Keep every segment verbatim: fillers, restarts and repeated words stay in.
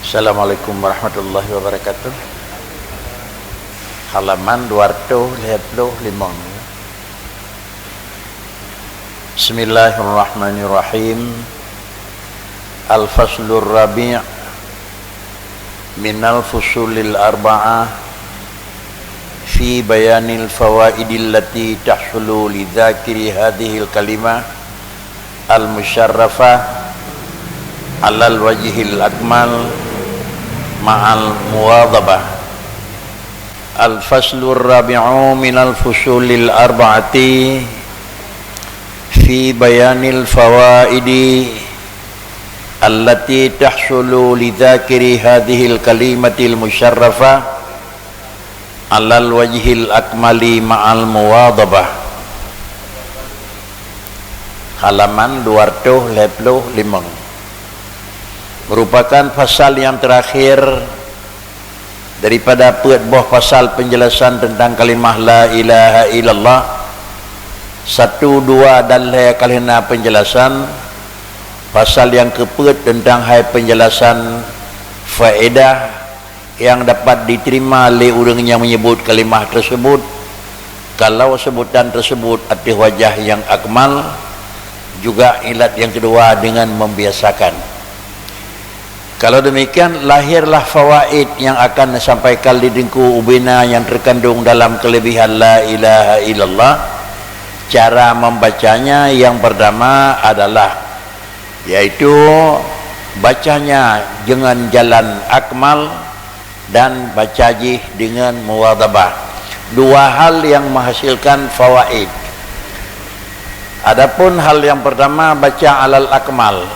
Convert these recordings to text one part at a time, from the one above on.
Assalamualaikum warahmatullahi wabarakatuh. Halaman dua ratus lhèe ploh limong. Bismillahirrahmanirrahim. Al-faslur rabi' minal fusulil arba'ah fi bayanil fawaidil lati tahsulu li dzakiri hadzihil kalimah al-musyarrafah alal wajhil akmal ma'al muwadhabah. Al-faslur rabi'u minal fusulil arba'ati fi bayanil fawaidi allati tahsulu li dzakiri hadzihil kalimatil musyarrafah alal wajhil akmali ma'al muwadhabah. Halaman dua ratus lhèe ploh limong. Merupakan pasal yang terakhir daripada peuet boh pasal penjelasan tentang kalimah la ilaha illallah. Satu, dua, dan lhèe ka lheueh na penjelasan. Pasal yang keupeuet tentang hai penjelasan faedah yang dapat diterima lé ureuëng nyang menyebut kalimah tersebut, kalau sebutan tersebut ateueh wajah yang akmal, juga ilat yang kedua dengan membiasakan. Kalau demikian, lahirlah fawaid yang akan disampaikan di Teungku ubena yang terkandung dalam kelebihan la ilaha illallah. Cara membacanya yang pertama adalah, yaitu bacanya dengan jalan akmal dan baca jih dengan muwadhabah. Dua hal yang menghasilkan fawaid. Adapun hal yang pertama, baca alal akmal.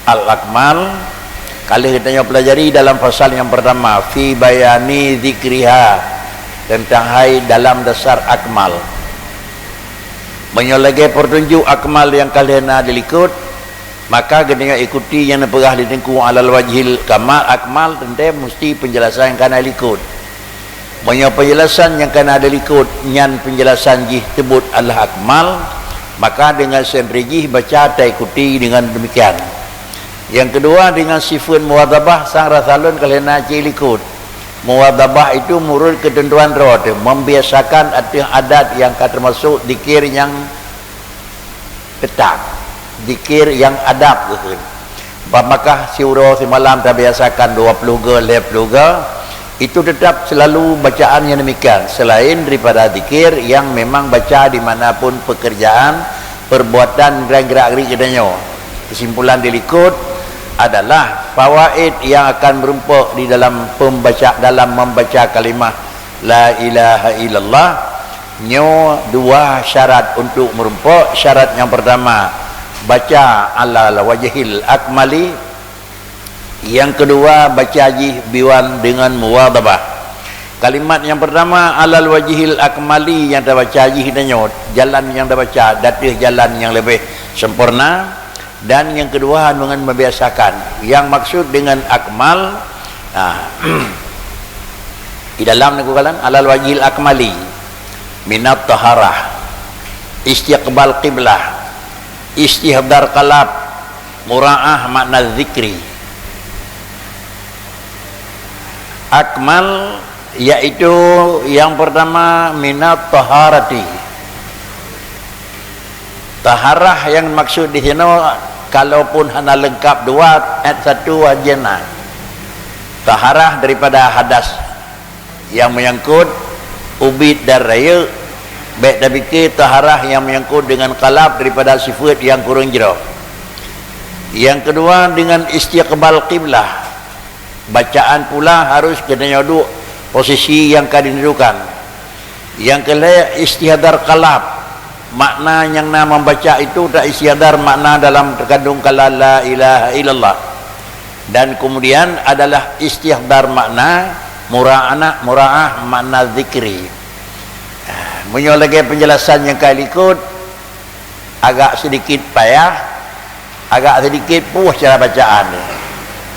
Al-akmal, ka lheueh geutanyoe pelajari dalam fasal nyang pertama, fi bayani zikriha, tentang hai dalam dasar akmal. Meunyoe lagée peutunjuk akmal nyang ka lheueh na dilikot, maka geutanyoe ikuti nyang neupeugah lé Teungku alal wajhil kamal, akmal teuntée musti peunjelasan nyang ka na dilikot. Meunyoe peunjelasan nyang ka na dilikot nyan peunjelasan jih teubuet adalah akmal, maka deungon sendiri jih baca taikuti deungon demikian. Nyang keudua, deungon sifeut muwadhabah sang rasa lôn ka lheueh na cit likot. Muwadhabah itu meunurot keuteuntuan droe teuh, membiasakan ateueh adat nyang ka teumasok zikir nyang teutap, zikir nyang adab geukheun. Bah makah siuroe simalam tabiasakan dua ploh go, lhée ploh go, itu tetap selalu bacaan nyang demikian, selain daripada zikir nyang memang baca di mana pun pekerjaan, perbuatan dan gerak-gerik geutanyoe. Kesimpulan dilikot adalah fawaid nyang akan meurumpok di dalam pembaca, dalam membaca kalimah la ilaha illallah. Nyoe dua syarat untuk meurumpok. Syarat nyang pertama, baca alal wajhil akmali. Nyang keudua, baca jih biwan deungon muwadhabah. Kalimat nyang pertama, alal wajhil akmali, nyang tabaca jih tanyoe, jalan nyang tabaca, ateueh jalan nyang leubeh sempurna. Dan nyang keudua, deungon membiasakan. Nyang maksud deungon akmal, nah, di dalam ni ku kalon, alal wajhil akmali, minat taharah, istiqbal qiblah, istihdar qalb, muraah makna zikri. Akmal, yaitu nyang pertama, minat taharati. Taharah nyang maksud di sinoe, kalaupun hana leungkap dua, ayat satu hana. Taharah daripada hadas nyang menyangkut ubit dan rayeuk, bék tapike taharah nyang menyangkut deungon qalb daripada sifeut nyang kureueng jroh. Nyang keudua, deungon istiqbal qiblah. Bacaan pula harus geutanyoe duek posisi nyang ka ditentukan. Nyang keulhée, istihdar qalb. Makna nyang na membaca itu ta istihdar makna dalam terkandung kala la ilaha illallah. Dan kemudian adalah istihdar makna muraana, muraah makna zikri. Ah, meunyoe lagée penjelasan nyang ka likot, agak sedikit payah, agak sedikit puih cara bacaan.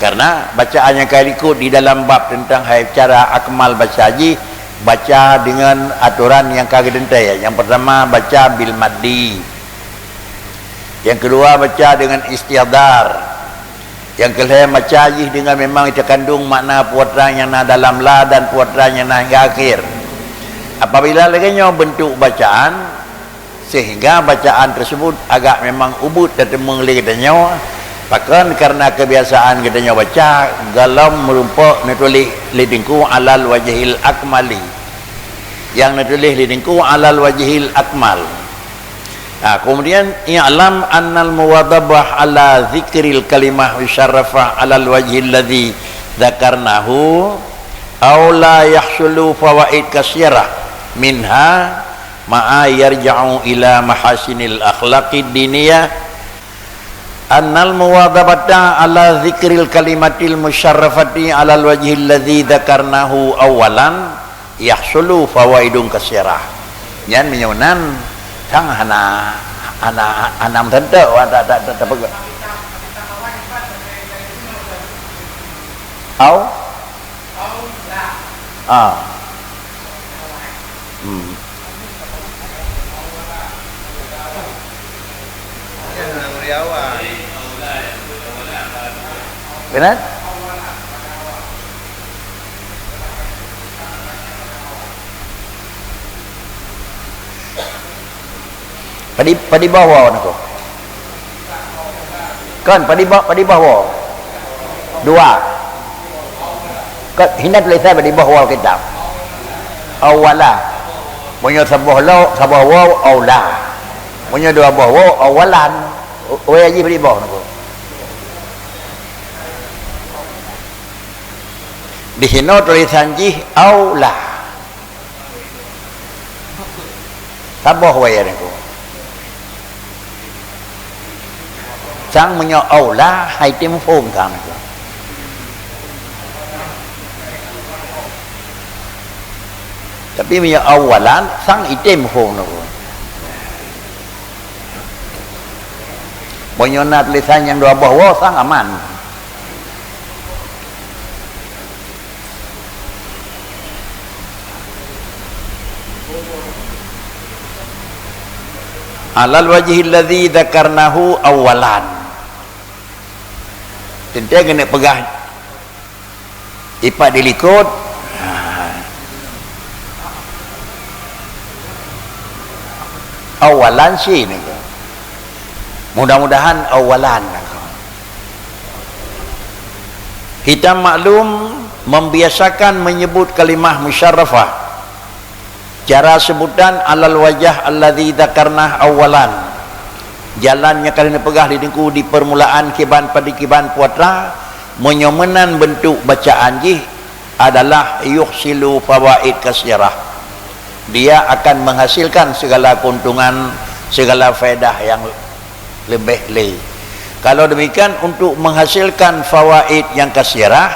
Karena bacaan nyang ka likot di dalam bab tentang hai cara akmal baca jih, baca deungon atoran nyang ka geuteuntée. Nyang pertama, baca bil maddi. Nyang keudua, baca deungon istihdar. Nyang keu lhèe, baca jih deungon memang teuh kandong makna peue atra nyang na dalam la dan peue atra nyang na hingga akhir. Apabila lagèe nyoe beuntuk bacaan, sehingga bacaan tersebut agak memang ubit tateumeung lé geutanyoe, pakon, karena kebiasaan geutanyoe baca golom meurumpok neutuléh lé teungku alal wajhil akmali. Nyang neutuléh lé teungku alal wajhil akmal. Ha, kemudian, "I'lam annal muwadhabah ala dzikril kalimah musyarrafah alal wajhil ladzi dzakarnahu aw la yahsulu fawaid katsirah minha ma'a yarja'u ila mahasinil akhlaqid diniyah." Annal muwadhabata ala dzikril kalimatil musyarrafati alal wajhil ladzi dzakarnahu awwalan yahsulu fawaidun katsirah. Nyan meunyoe nan sang hana, hana, hana meuteuntok, tak, tak, tak, tak peugah. Au? Ah. Hmm. Benar? Padib-, padibah waw niko. Kan, padibah, padibah waw. Dua. Kan, hina tulisan padibah waw kitab. Awala. Meunyoe saboh lo, saboh waw, aula. Meunyoe dua boh waw, awalan. Wéh jih padibah niko. Di sinoe tulisan jih aula. Saboh wayah niko. Sang meunyoe aula, hai item phôn sang niko. Tapi meunyoe awalan, sang item phôn niko. Meunyoe na tulisan nyang dua boh waw, sang aman. Alal wajhil ladzi dzakarnahu awwalan. Teuntèe keuneuk peugah ipat dilikot. Ha. Awwalan sinoe. Mudah-mudahan awwalan. Hitam maklum, membiasakan menyebut kalimah musyarrafah. Cara sebutan alal wajah alladzi dzakarnah awwalan. Jalan nyang ka lheueh neupeugah lé teungku di permulaan kiban padum kiban peue atra, meunyoe meunan beuntuk bacaan jih adalah yuhsilu fawaid katsirah. Dia akan menghasilkan segala keuntungan, segala faedah yang leubeh lé. Kalau demikian, untuk menghasilkan fawaid yang katsirah,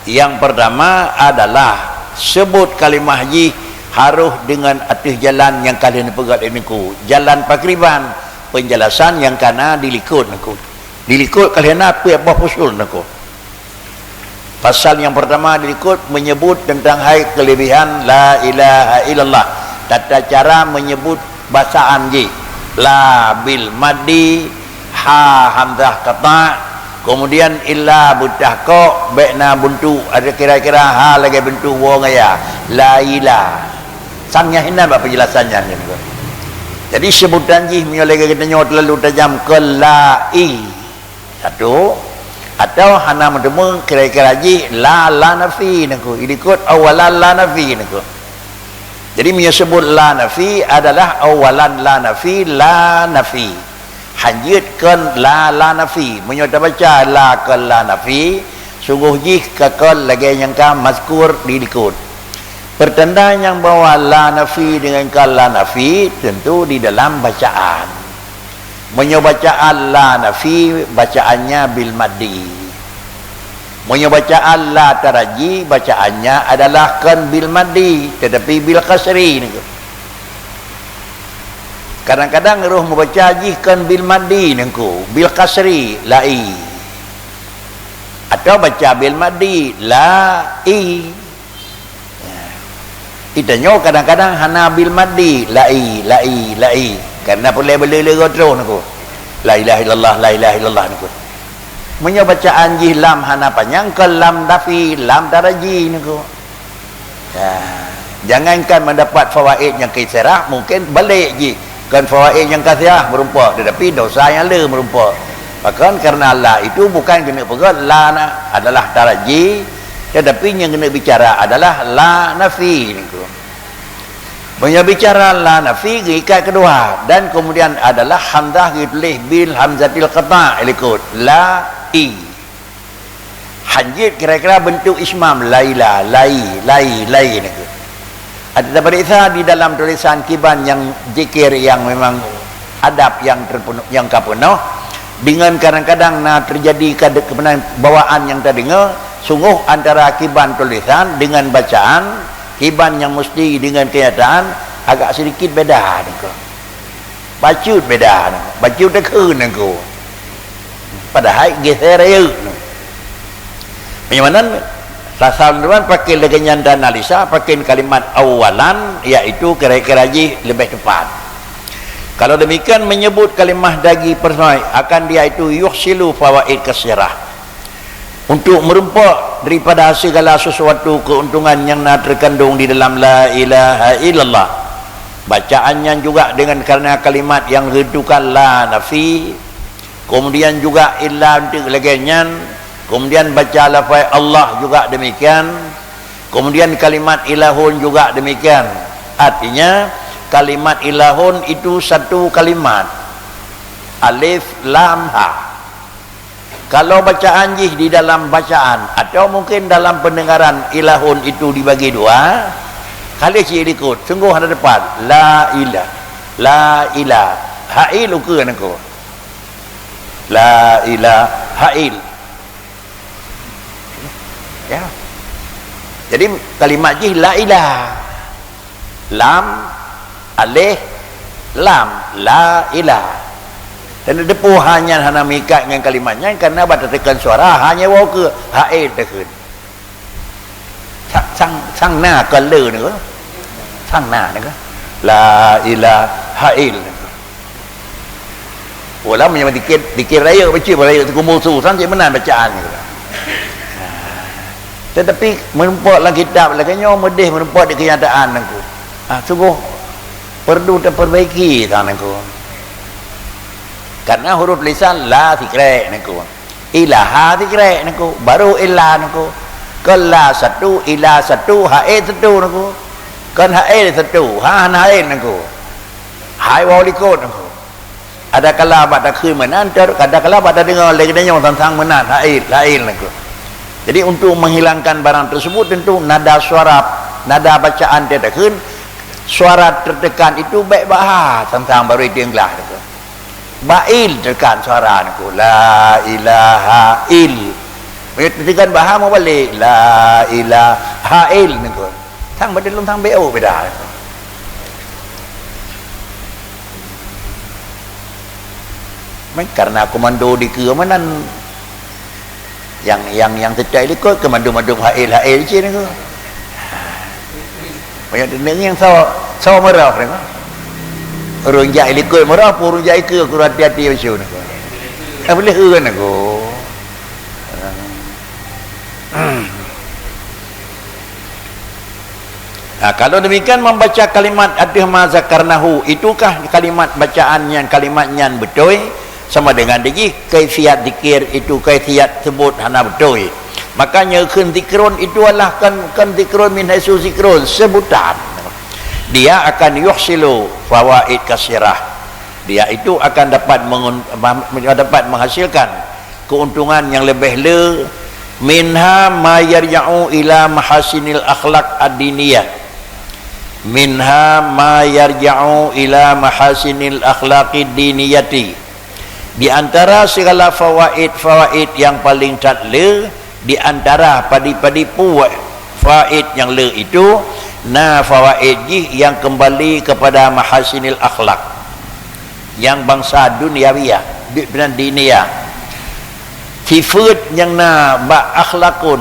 yang pertama adalah sebut kalimah jih harus dengan ateueh jalan nyang ka lheueh neupeugah lé teungku. Jalan pakriban, penjelasan nyang ka na dilikot teungku. Dilikot ka lheueh na peuet boh fusul teungku. Pasal nyang pertama dilikot menyebut tentang hai kelebihan la ilaha illallah. Tata cara menyebut bacaan jih. La bil maddi, ha hamzah qata', kemudian illa beutah kok, bèk na beuntuk, ada kira-kira ha lagèe beuntuk waw ngon ya. La ila. Sang nyan hinan bak penjelasan nyan. Jadi sebutan jih meunyoe lagèe geutanyoe terlalu tajam keu la i. Satu, atau hana meuteumé kira-kira jih la, la nafi niko. Dilikot awalan la nafi niko. Jadi meunyoe seubut la nafi adalah awalan la nafi, la nafi. Hanjeuet kon la, la nafi. Meunyoe tabaca la kon la nafi, sunggoh jih ka kon lagèe nyang ka mazkur dilikot. Pertanda nyang bahwa la nafi dengan kon la nafi tentu di dalam bacaan. Meunyoe bacaan la nafi, bacaannya bil maddi. Meunyoe bacaan la taraji, bacaannya adalah kon bil maddi, tetapi bil kasri niko. Kadang-kadang roh meubaca jih kon bil maddi niko, bil kasri, la i. Atau baca bil maddi, la i. Geutanyoe kadang-kadang hana bil maddi, la i, la i, la i. Karena peureulèe beu le-le goe troh niko. La ilaha illallah, la ilaha illallah niko. Meunyoe bacaan jih lam hana panyang, kon lam nafi, lam taraji niko. Ya. Jangankan mendapat fawaid nyang kaisirah, mungkin balek jih. Kon fawaid nyang kasirah meurumpok, tetapi dosa nyang le meurumpok. Pakon? Karena la itu bukan keuneuk peugah la na-, adalah taraji, tetapi nyang keuneuk bicara adalah la nafi niko. Meunyoe bicara la nafi geuikat keudua, dan kemudian adalah hamzah geutuléh bil hamzatil qita' likot, la i. Hanjeuet kira-kira bentuk ismam, laila, lai, lai, lai niko. Ada tapareksa di dalam tulisan kiban nyang zikir nyang memang adab nyang terpenuh, nyang ka peunoh, dengan kadang-kadang na terjadi kade-, kepenan bawaan nyang tadeungoe, sungguh antara kiban tulisan dengan bacaan, kiban nyang musti dengan kenyataan agak sedikit beda niko. Bacut beda niko. Bacut takheun niko. Padahai geser rayeuk niko. Meunyoe meunan, sasal teuma pakai lagée nyan dan analisa, pakai kalimat awalan, yaitu kira-kira jih leubeh tepat. Kalau demikian, menyebut kalimah dagi personal akan dia itu yuhsilu fawaid kasirah. Untuk meureumpok daripada segala sesuatu keuntungan nyang na terkandung di dalam la ilaha illallah. Bacaan nyan juga dengan karena kalimat nyang geutukar la nafi, kemudian juga illa untuk lagée nyan, kemudian baca lafai Allah juga demikian, kemudian kalimat ilahun juga demikian. Artinya, kalimat ilahun itu satu kalimat. Alif, lam, ha. Kalau bacaan jih di dalam bacaan, atau mungkin dalam pendengaran ilahun itu dibagi dua, kali cit likot, sungguh hana tepat. La ila, la ila, hail ukeue niko. La ila, hail. Ya. Jadi, kalimat jih la ila. Lam, alif, lam, la ila. Dan teupeu ha nyan hana meuikat ngon kalimat nyan, karena bak tateukon suara ha nyan woe keu hail takheun. Sang, sang, sang na kon le niko. Sang na niko. La ila hail niko. Ulah meunyoe dikir, dikir rayeuk, bacut rayeuk teukumbul su, san cit meunan bacaan niko. Tetapi meurumpok lam kitab lagée nyoe meudeh meurumpok di kenyataan niko. Ah, sungguh perlu taperbaiki tan niko. Karena huruf lisan la sikrek niko. Ilaha sikrek niko, baru illa niko. Kon la satu, ila satu, hail satu niko. Kon hail satu, ha hana hail niko. Hai waw likot niko. Adakala bak takheun meunan, ter-, adakala bak tadeungoe lé geutanyoe sang-sang meunan, hail, hail niko. Jadi, untuk menghilangkan barang tersebut, tentu nada suara, nada bacaan teuh takheun, suara tertekan itu bék bak ha, sang-sang baru itu nyang glah niko. Bak il tekan suara niko, la ilaha il. Meunyoe teutekan bak ha, meubalek, la ilaha il niko. Sang bak lôn sang bék oh beda. Meukarena komando dikeue meunan. Nyang, nyang, nyang teucok likot keu mandum-mandum hail-hail cit niko. Banyak deungoe nyang sawa, sawa meurah niko. Ureueng jak likot meurah, pun ureueng jak ikeue, keu hati-hati bacut niko. Ka boleh ureueng niko. Nah, kalau demikian membaca kalimat ateueh ma zakarnahu, itukah kalimat bacaan nyan, kalimat nyan beutôi sama dengan dijih kaifiat zikir itu, kaifiat sebut hana beutôi. Makanya kheun zikrun itu adalah kan, kan zikrun min haitsu zikrun, sebutan. Dia akan yuhsilu fawaid kasirah. Dia itu akan dapat mengun-, dapat menghasilkan keuntungan nyang leubeh le, minha ma yarja'u ila mahasinil akhlaq ad-diniyah. Minha ma yarja'u ila mahasinil akhlaqid diniyati. Di antara segala fawaid-fawaid nyang paling that le, di antara padi-padi puet fawaid nyang le itu, na fawaid jih nyang kembali kepada mahasinil akhlak, nyang bansa duniawiyah, di-, bukan diniyah. Sifeuet nyang na bak akhlakun,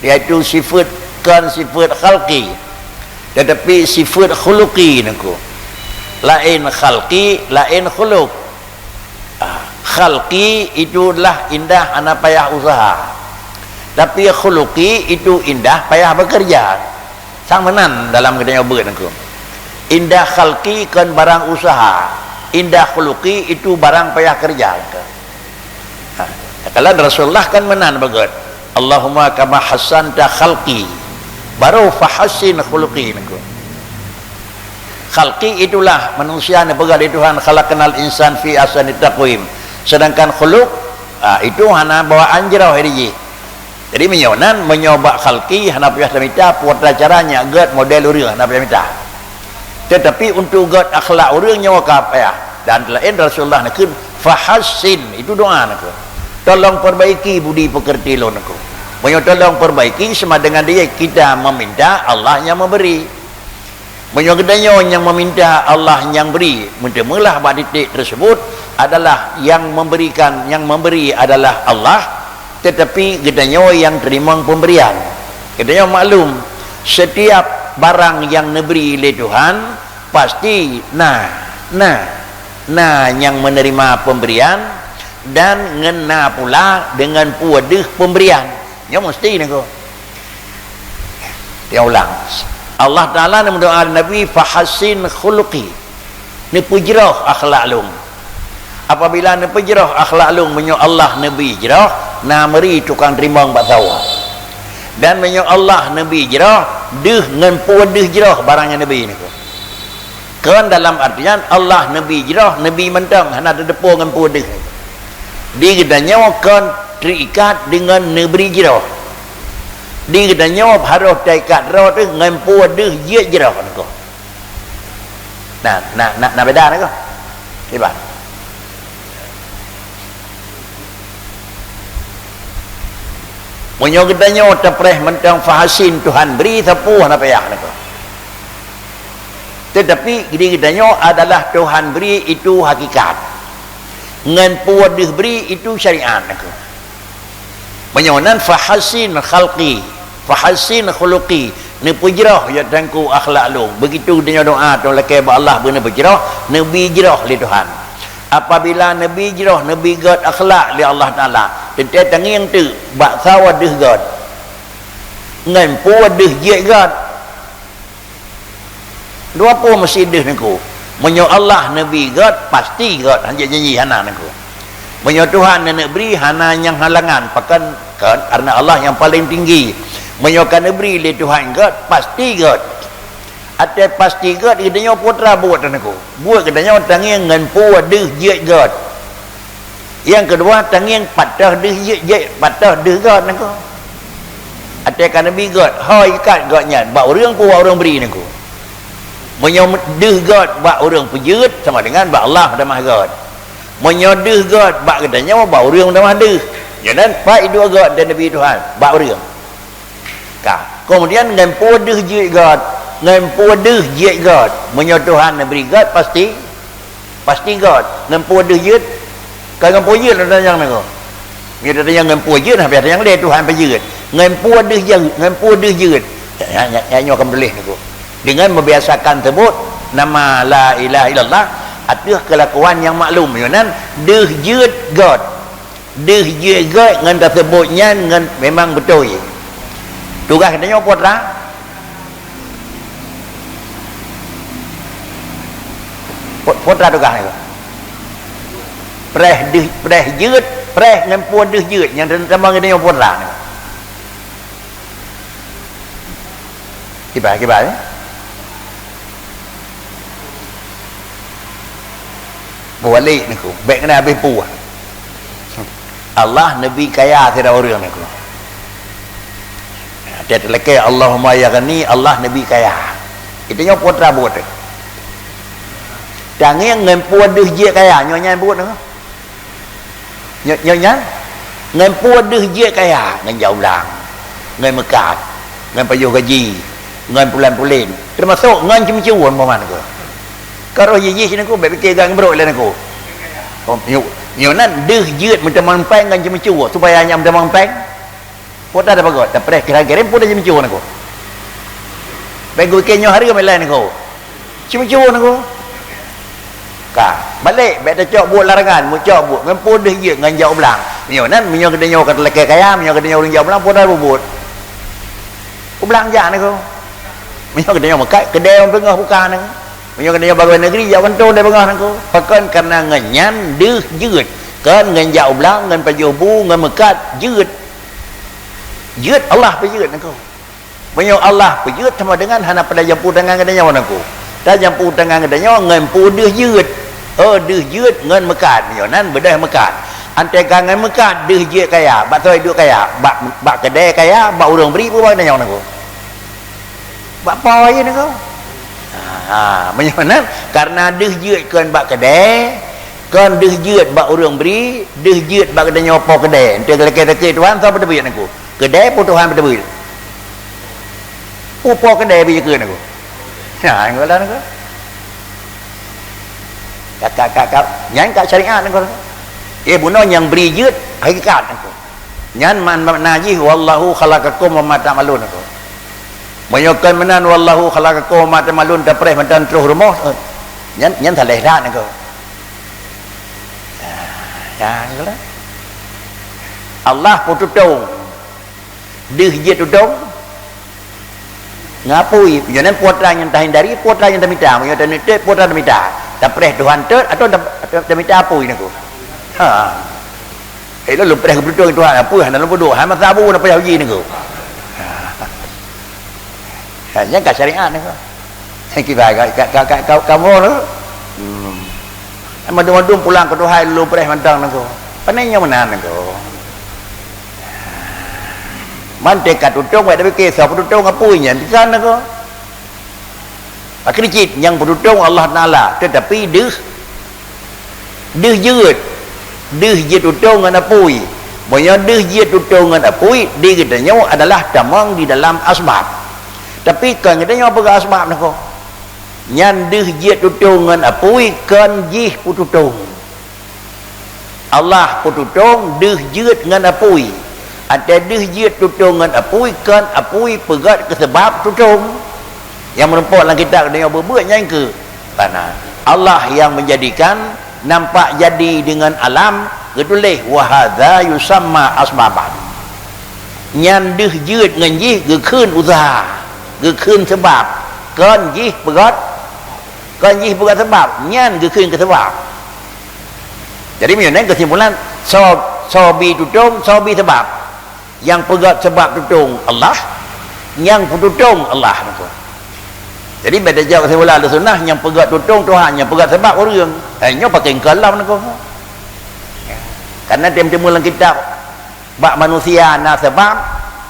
yaitu sifeuet kon sifeuet khalqi, tetapi sifeuet khuluqi niko. Laén khalqi, laén khuluq. Ah, Khalqi itu adalah indah hana payah usaha. Tapi khuluqi itu indah payah bekerja. Sang meunan dalam geutanyoe beuet nangku. Indah khalqi kon barang usaha. Indah khuluqi itu barang payah kerja. Ha, kalon Rasulullah kan meunan beugét. Allahumma kama hassanta khalqi. Baru fahassin khuluqi nangku. Khalqi itulah manusia neupeugah lé Tuhan, "Khalaqnal insan fi ahsani taqwim." Sedangkan khuluq, ah, itu hana bawaan jroh iri jih. Jadi meunyoe nan, meunyoe bak khalqi hana payah tamita, peue cara nyak gét model ureuëng hana payah mita. Tetapi untuk gét akhlak ureuëng nyoe ka payah. Dan laén Rasulullah neukheun, "Fahassin," itu doa nangku. "Tolong perbaiki budi pekerti lôn," nangku. Meunyoe tolong perbaiki, sama dengan dia kita meminta, Allah yang memberi. Meunyoe geutanyoe nyang meminta, Allah nyang bri, meuteumeulah bak titik tersebut adalah yang memberikan, yang memberi adalah Allah, tetapi geutanyoe nyang teurimong pemberian. Geutanyoe maklum, setiap barang nyang neubri lé Tuhan, pasti na, na, na nyang menerima pemberian dan ngon na pula deungon peue deuh pemberian. Nyoe musti nangku. Tiang ulang. Allah Taala neumeudoa Nabi, "Fahassin khuluqi." Neupeujroh akhlak lôn. Apabila neupeujroh akhlak lôn, meunyoe Allah neubri jroh, na meuri tukang teurimong bak sawa. Dan meunyoe Allah neubri jroh, deuh ngon peue deuh jroh barang nyang neubri nangku. Kon dalam artian Allah neubri jroh, neubri mantong, hana teudeupo ngon peue deuh. Di geutanyoe kon teuikat deungon neubri jroh. Di geutanyoe harôh teuikat droe teuh ngon peue deuh jeuet jroh nangku. Nah, nah, nah, nah beda nangku. Iban. Meunyoe geutanyoe tapreh mantong fahassin Tuhan bri, sapeue hana payah nangku. Tetapi di geutanyoe adalah Tuhan bri itu hakikat. Ngon peue deuh bri itu syariat nangku. Meunyoe nan fahassin khalqi, fahassin khuluqi, neupeujroh ya Tuhanku akhlak lôn. Begitu geutanyoe doa teuh lakée bak Allah beu neupeujroh, neubri jroh lé Tuhan. Apabila neubri jroh, neubri gét akhlak lé Allah Taala, teuntée tangieng teuk bak sawa deuh gét. Ngon peue deuh jeuet gét. Dua peue meusideuh nangku. Meunyoe Allah neubri gét, pasti gét, hanjeuet janji hana nangku. Meunyoe Tuhan neuneuk bri, hana nyang halangan, pakon, kan, karena Allah nyang paléng tinggi. Meunyoe ka neubri lé Tuhan gét, pasti gét. Até pasti gét, geutanyoe peue teuma buet nangku. Buet geutanyoe tangieng ngon peue deuh jeuet gét. Nyang keudua, tangieng pat teuh deuh jeuet, jeuet pat teuh deuh gét nangku. Até ka neubri gét, ho ikat gét nyan bak ureuëng peue bak ureuëng bri nangku. Meunyoe deuh gét bak ureuëng peujeuet, sama dengan bak Allah meutamah gét. Meunyoe deuh gét bak geutanyoe, bak ureuëng meutamah deuh. Nyan pat dua gét dan neubri Tuhan bak ureuëng. Ka. Kemudian ngon peue deuh jeuet gét, ngon peue deuh jeuet gét. Meunyoe Tuhan neubri gét, pasti, pasti gét. Ngon peue deuh jeuet, ka ngon peue jeuet lôn tanyong nangku. Meunyoe tatanyong ngon peue jeuet, nah, biasa nyang lé Tuhan peujeuet. Ngon peue deuh jeuet, ngon peue deuh jeuet. Ya, ya, ya, nyoe ka meutuléh nangku. Dengan membiasakan sebut nama la ilaha illallah ateueh kelakuan nyang maklum. Nyoe nan deuh jeuet gét. Deuh jeuet gét ngon taseubut nyan ngon memang beutôi. Tugaih geutanyoe peue teuma? Peue, peue teuma tugaih nyoe? Preh deuh, preh jeuet, preh ngon peue deuh jeuet nyang teuma geutanyoe peue teuma nyoe? Kiban, kiban, ya? Beuwali nangku, bék keuneuk habéh peue. Allah neubri kaya sidroe ureuëng nangku. Até talakée Allahumma ya ghani, Allah neubri kaya. Itu nyoe peue teuma buet. Tangieng ngon peue deuh jeuet kaya, nyoe nyan buet nangku. Nyoe, nyoe nyan, ngon peue deuh jeuet kaya, ngon jaulang, ngon meukat, ngon pajoh gaji, ngon pulan-pulen, teumasok ngon ceumeucue umpama nangku. Ka roh jih-jih nangku, bék pike gak ngeubroe lé nangku. Oh, nyoe, nyoe nan deuh jeuet meutamong péng ngon ceumeucue, supaya nyan meutamong péng. Peue teuma tapeugah, tapreh kira-kira peue teuma ceumeucue nangku. Bék geuke nyoe hareuem ilée nangku. Ceumeucue nangku. Ka, ban Ték, bèk tacok buet larangan, meucok buet, ngon peue deuh jeuet ngon jak u blang. Meunyoe nan, meunyoe geutanyoe ka talakèe kaya, meunyoe geutanyoe ureueng jak u blang, peue tabeubuet? U blang jak nangko. Meunyoe geutanyoe meukat, keudè ureueng teungoh buka nangko. Meunyoe geutanyoe pegawai negeri, jak kantô deh beungoh nangko. Pakon? Kareuna ngon nyan deuh jeuet. Kon ngon jak u blang, ngon pajoh bu, ngon meukat, jeuet. Jeuet Allah peujeuet nangko. Meunyoe Allah peujeuet, sama dengan hana pada jampu tangan geutanyoe nangko. Tajampu tangan geutanyoe ngon peue deuh jeuet. Oh, deuh jeuet ngon meukat. Meunyoe nan beudôh meukat. Antée ka ngon meukat, deuh jeuet kaya, bak soe duek kaya, bak, bak keudè kaya, bak ureueng bri, peue bak geutanyoe nangko? Bak po jih nangko. Ha, meunyoe nan, kareuna deuh jeuet kon bak keudè, kon deuh jeuet bak ureueng bri, deuh jeuet bak geutanyoe po keudè. Enteuk lakèe-lakèe Tuhan, soe peuteubiet nangko? Keudè peue Tuhan peuteubiet? Peue po keudè bri jeukeue nangko? Nah, nangko lah nangko. Ka, ka, ka, ka. Nyan ka syariat nangko. Eh, bunoe nyang bri jeuet hakikat nangko. Nyan man-, makna jih, "Wallahu khalaqakum wa ma ta'malun," nangko. Meunyoe kon meunan, "Wallahu khalaqakum wa ma ta'malun," tapreh mantong troh rumoh, eh, nyan, nyan salah that nangko. Ya, ya, nangko lah. Allah peututong. Deuh jeuet tutong ngon apui. Meunyoe nan peue atra nyang tahindari, peue atra nyang tamita. Meunyoe taneuk teuet, peue atra tamita. Tapreh Tuhan teuet atawa ta-, atawa tamita apui nangko. Ha. Eh, lôn preh keu tutong Tuhan, apui hana lôn peuduek, hana masa bu na payah uji nangko. Ha. Ha, nyan ka syariat nangko. Kiban ka, ka, ka, ka, ka, kamoe tu. Hmm. Mandum-mandum pulang keu Tuhan lôn preh mantong nangko. Pane nyoe meunan nangko. Man teuka tutong, bèk tapike soe peututong apui nyan, kan nangko. Akhé cit nyang peututong Allah Taala, teutapi deuh Deuh jeuet, deuh jeuet tutong ngon apui. Meunyoe deuh jeuet tutong ngon apui, di geutanyoe adalah tamong di dalam asbab. Tapi kon geutanyoe peugah asbab nangko. Nyan deuh jeuet tutong ngon apui kon jih peututong. Allah peututong deuh jeuet ngon apui. Watèe deuh jeuet tutong ngon apui, kon apui peugöt keu seubab tutong. Nyang meurumpok lam kitab geutanyoe beuet-beuet nyan keuh. Karena Allah yang menjadikan nampak jadi dengan alam, geutuléh, "Wa hadza yusamma asbaban." Nyan deuh jeuet ngon jih geukheun useuha, geukheun seubab. Kon jih peugöt, kon jih peugöt seubab, nyan geukheun keu seubab. Jadi, meunyoe nyan keusimpulan, soe, soe bi tutong, soe bi seubab. Nyang peugöt seubab tutong Allah, nyang peututong Allah nangko. Jadi, beda jaweueb keusimpulan Ahlussunnah, nyang peugöt tutong Tuhan, nyang peugöt seubab ureueng. Eh, nyoe pakai kalam nangko. Karena tem teumeung lam kitab, bak manusia na seubab,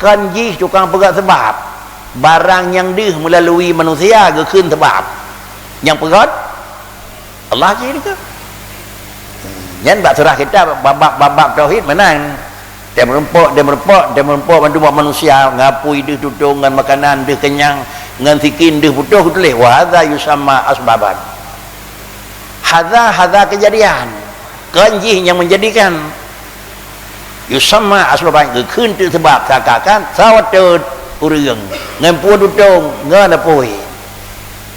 kon jih tukang peugöt seubab. Barang nyang deuh meulalui manusia geukheun seubab. Nyang peugöt Allah cit nangko. Nyan bak surah kitab bab-bab, bab-bab tauhid meunan. Tem meurumpok, tem meurumpok, tem meurumpok mandum bak manusia, ngon apui deuh tutong, ngon makanan deuh kenyang, ngon sikin deuh putôh, geutuléh, "Wa hadza yusamma asbaban." Hadza, hadza kejadian. Kon jih nyang menjadikan. Yusamma asbaban, geukheun teuk seubab, seakan-akan soe teuet ureueng, ngon peue tutong, ngon apui.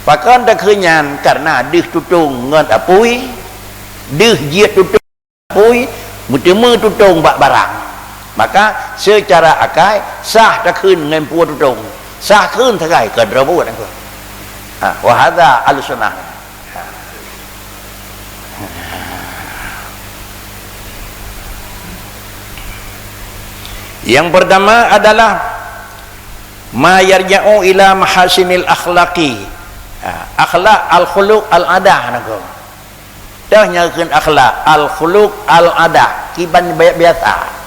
Pakon takheun nyan? Karena deuh tutong ngon apui, deuh jeuet tutong apui, meuteumé tutong bak barang. Maka, seucara akai, sah takheun ngon peue tutong. Sah kheun sagai, kon droe buet nangko. Ha, wa hadza Ahlussunnah. Yang pertama adalah ma yarja'u ila mahasinil akhlaqi. Ha, akhlak, al-khuluq, al-adah nangko. Toh nyang kheun akhlak, al-khuluq, al-adah, kiban bi-, biasa.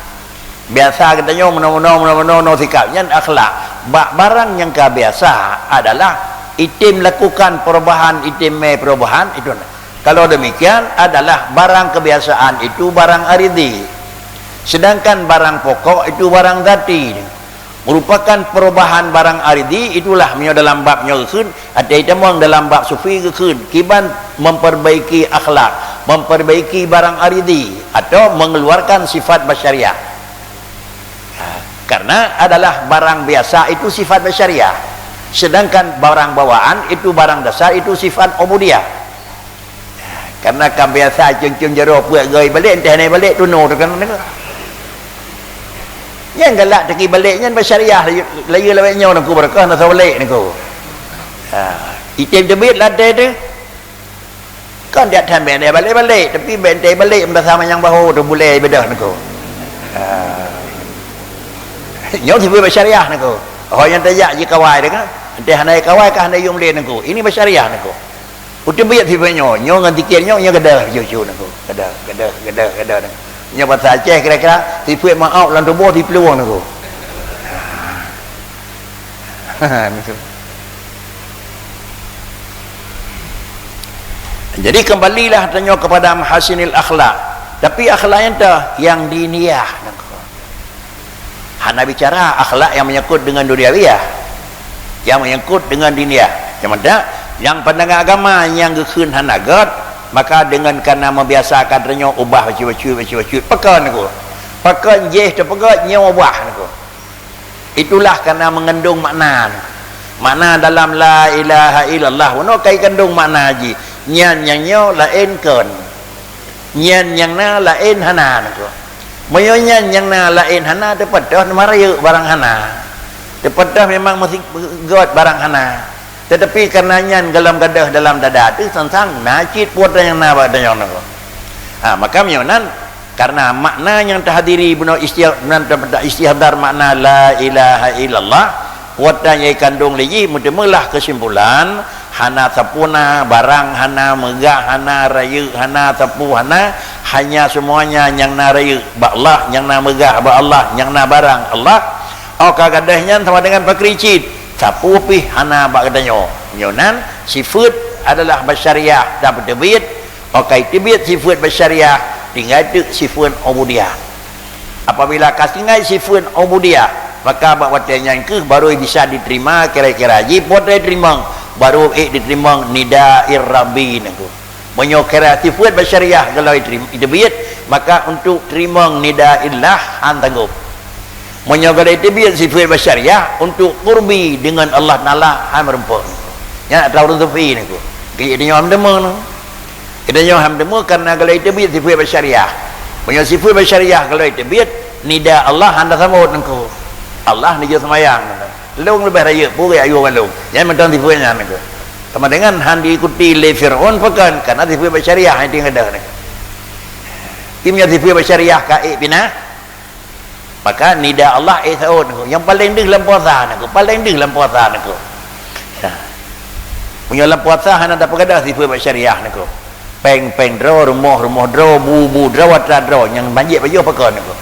Biasa geutanyoe meunoe-meunoe, meunoe-meunoe, meunoe sikap, nyan akhlak. Bak barang nyang ka biasa adalah item lakukan perubahan, item mé perubahan, itu na. Kalau demikian adalah barang kebiasaan itu barang aridhi. Sedangkan barang pokok itu barang zati. Merupakan perubahan barang aridhi, itulah meunyoe dalam bab nyoe geukheun, Até tamong dalam bab sufi geukheun, kiban memperbaiki akhlak, memperbaiki barang aridhi, atau mengeluarkan sifat basyariah. Ha, karena adalah barang biasa itu sifat basyariah, sedangkan barang bawaan itu, barang dasar itu sifat ubudiyah. Ha, Karena ka biasa cium-cium jaroe peuet goe balek, entah hana balek tunoe tu kan. Nyan galak teuki balek nyan basyariah, layeue lawét nyoe nangku, barakah na sabalek nangku. Ha, item teubiet latée tu. Kan tiap-tiap bak balek-balek, tapi benteng balek meurasa manyang bahu tu bulée ibadah nangku. Ha. Nyoe sifeuet basyariah nangku. Oh nyang tajak jikawai deungon. Entah hana kawai ka hana yum lé nangku. Ini basyariah nangku. Uteubiet sifeuet nyoe, nyoe ngon zikir nyoe, nyoe gadoh cucu nangku. Gadoh, gadoh, gadoh, gadoh nangku. Nyoe bahasa Aceh kira-kira sifeuet maaf lam tuboh siplueng nangku. Jadi kembalilah tanyoe kepada mahasinil akhlak. Tapi akhlak nyang teuh nyang diniyah nangku. Hana bicara akhlak nyang menyangkut dengan duniawiah, nyang menyangkut dengan diniyah. Nyang mantap, nyang pandangan agama nyang geukheun hana gét, maka dengan kana membiasakan tanyoe ubah bacut-bacut, bacut-bacut. Pakon nangku. Pakon jih teupeugét nyoe ubah nangku. Itulah kana mengandung makna. Makna dalam la ilaha illallah. Bunoe ka ikandung makna jih. Nyan nyang nyoe laén kon. Nyan nyang na laén hana nangku. Meunyoe nyan nyang na laén hana, teupeutôh meuharayeuk barang hana. Teupeutôh memang meusigöt barang hana. Tetapi karena nyan golom gadoh dalam dada teuh, sang-sang na cit putra nyang na bak tanyoe nangku. Ha, maka meunyoe nan, karena makna nyang tahadiri bunoe isti-, nan ta-, ta-, istihdar makna la ilaha illallah, putra nyang ikandung lé jih, meuteumeulah keusimpulan, hana sapeue na, barang hana, meugah hana, rayeuk hana, sapeue hana, hanya semuanya nyang na rayeuk bak Allah, nyang na meugah bak Allah, nyang na barang Allah. Oh ka gadoh nyan sama dengan pakri cit, sapeue pih hana bak geutanyoe. Nyoe nan sifeuet adalah basyariah dan peuteubiet. Oh ka iteubiet sifeuet basyariah, tinggai teuk sifeuet ubudiyah. Apabila ka tinggai sifeuet ubudiyah, maka bak watée nyan kheueh barô bisa diterima kira-kira jih, po teurimong, barô ék diterima nida ir Rabbi nangku. Meunyoe kira sifeuet basyariah golom iterim-, iteubiet, maka untuk teurimong nida illah han sanggob. Meunyoe golom iteubiet sifeuet basyariah untuk qurbi dengan Allah Taala han meureumpok. Nyan atra ureuëng sufi nangku. Geutanyoe han deungoe nangku. Geutanyoe han deungoe karena golom iteubiet sifeuet basyariah. Meunyoe sifeuet basyariah golom iteubiet, nida Allah han tasambot nangku. Allah neujok seumayang. Lôn leubeh rayeuk, peue ayue ngon lôn. Nyan mantong sifeuet nyan nangku. Sama dengan han diikuti lé Fir'aun, pakon? Karena sifeuet basyariah nyang tinggai dah nangku. Tim nyang sifeuet basyariah ka ék pinah, maka nida Allah ék saôt nangku. Nyang paleng deuh lam puasa nangku, paleng deuh lam puasa nangku. Ya. Meunyoe lam puasa hana tapeugadah sifeuet basyariah nangku. Péng-péng droe, rumoh-rumoh droe, bu-bu droe, atra droe, nyang banjék pajoh pakon nangku.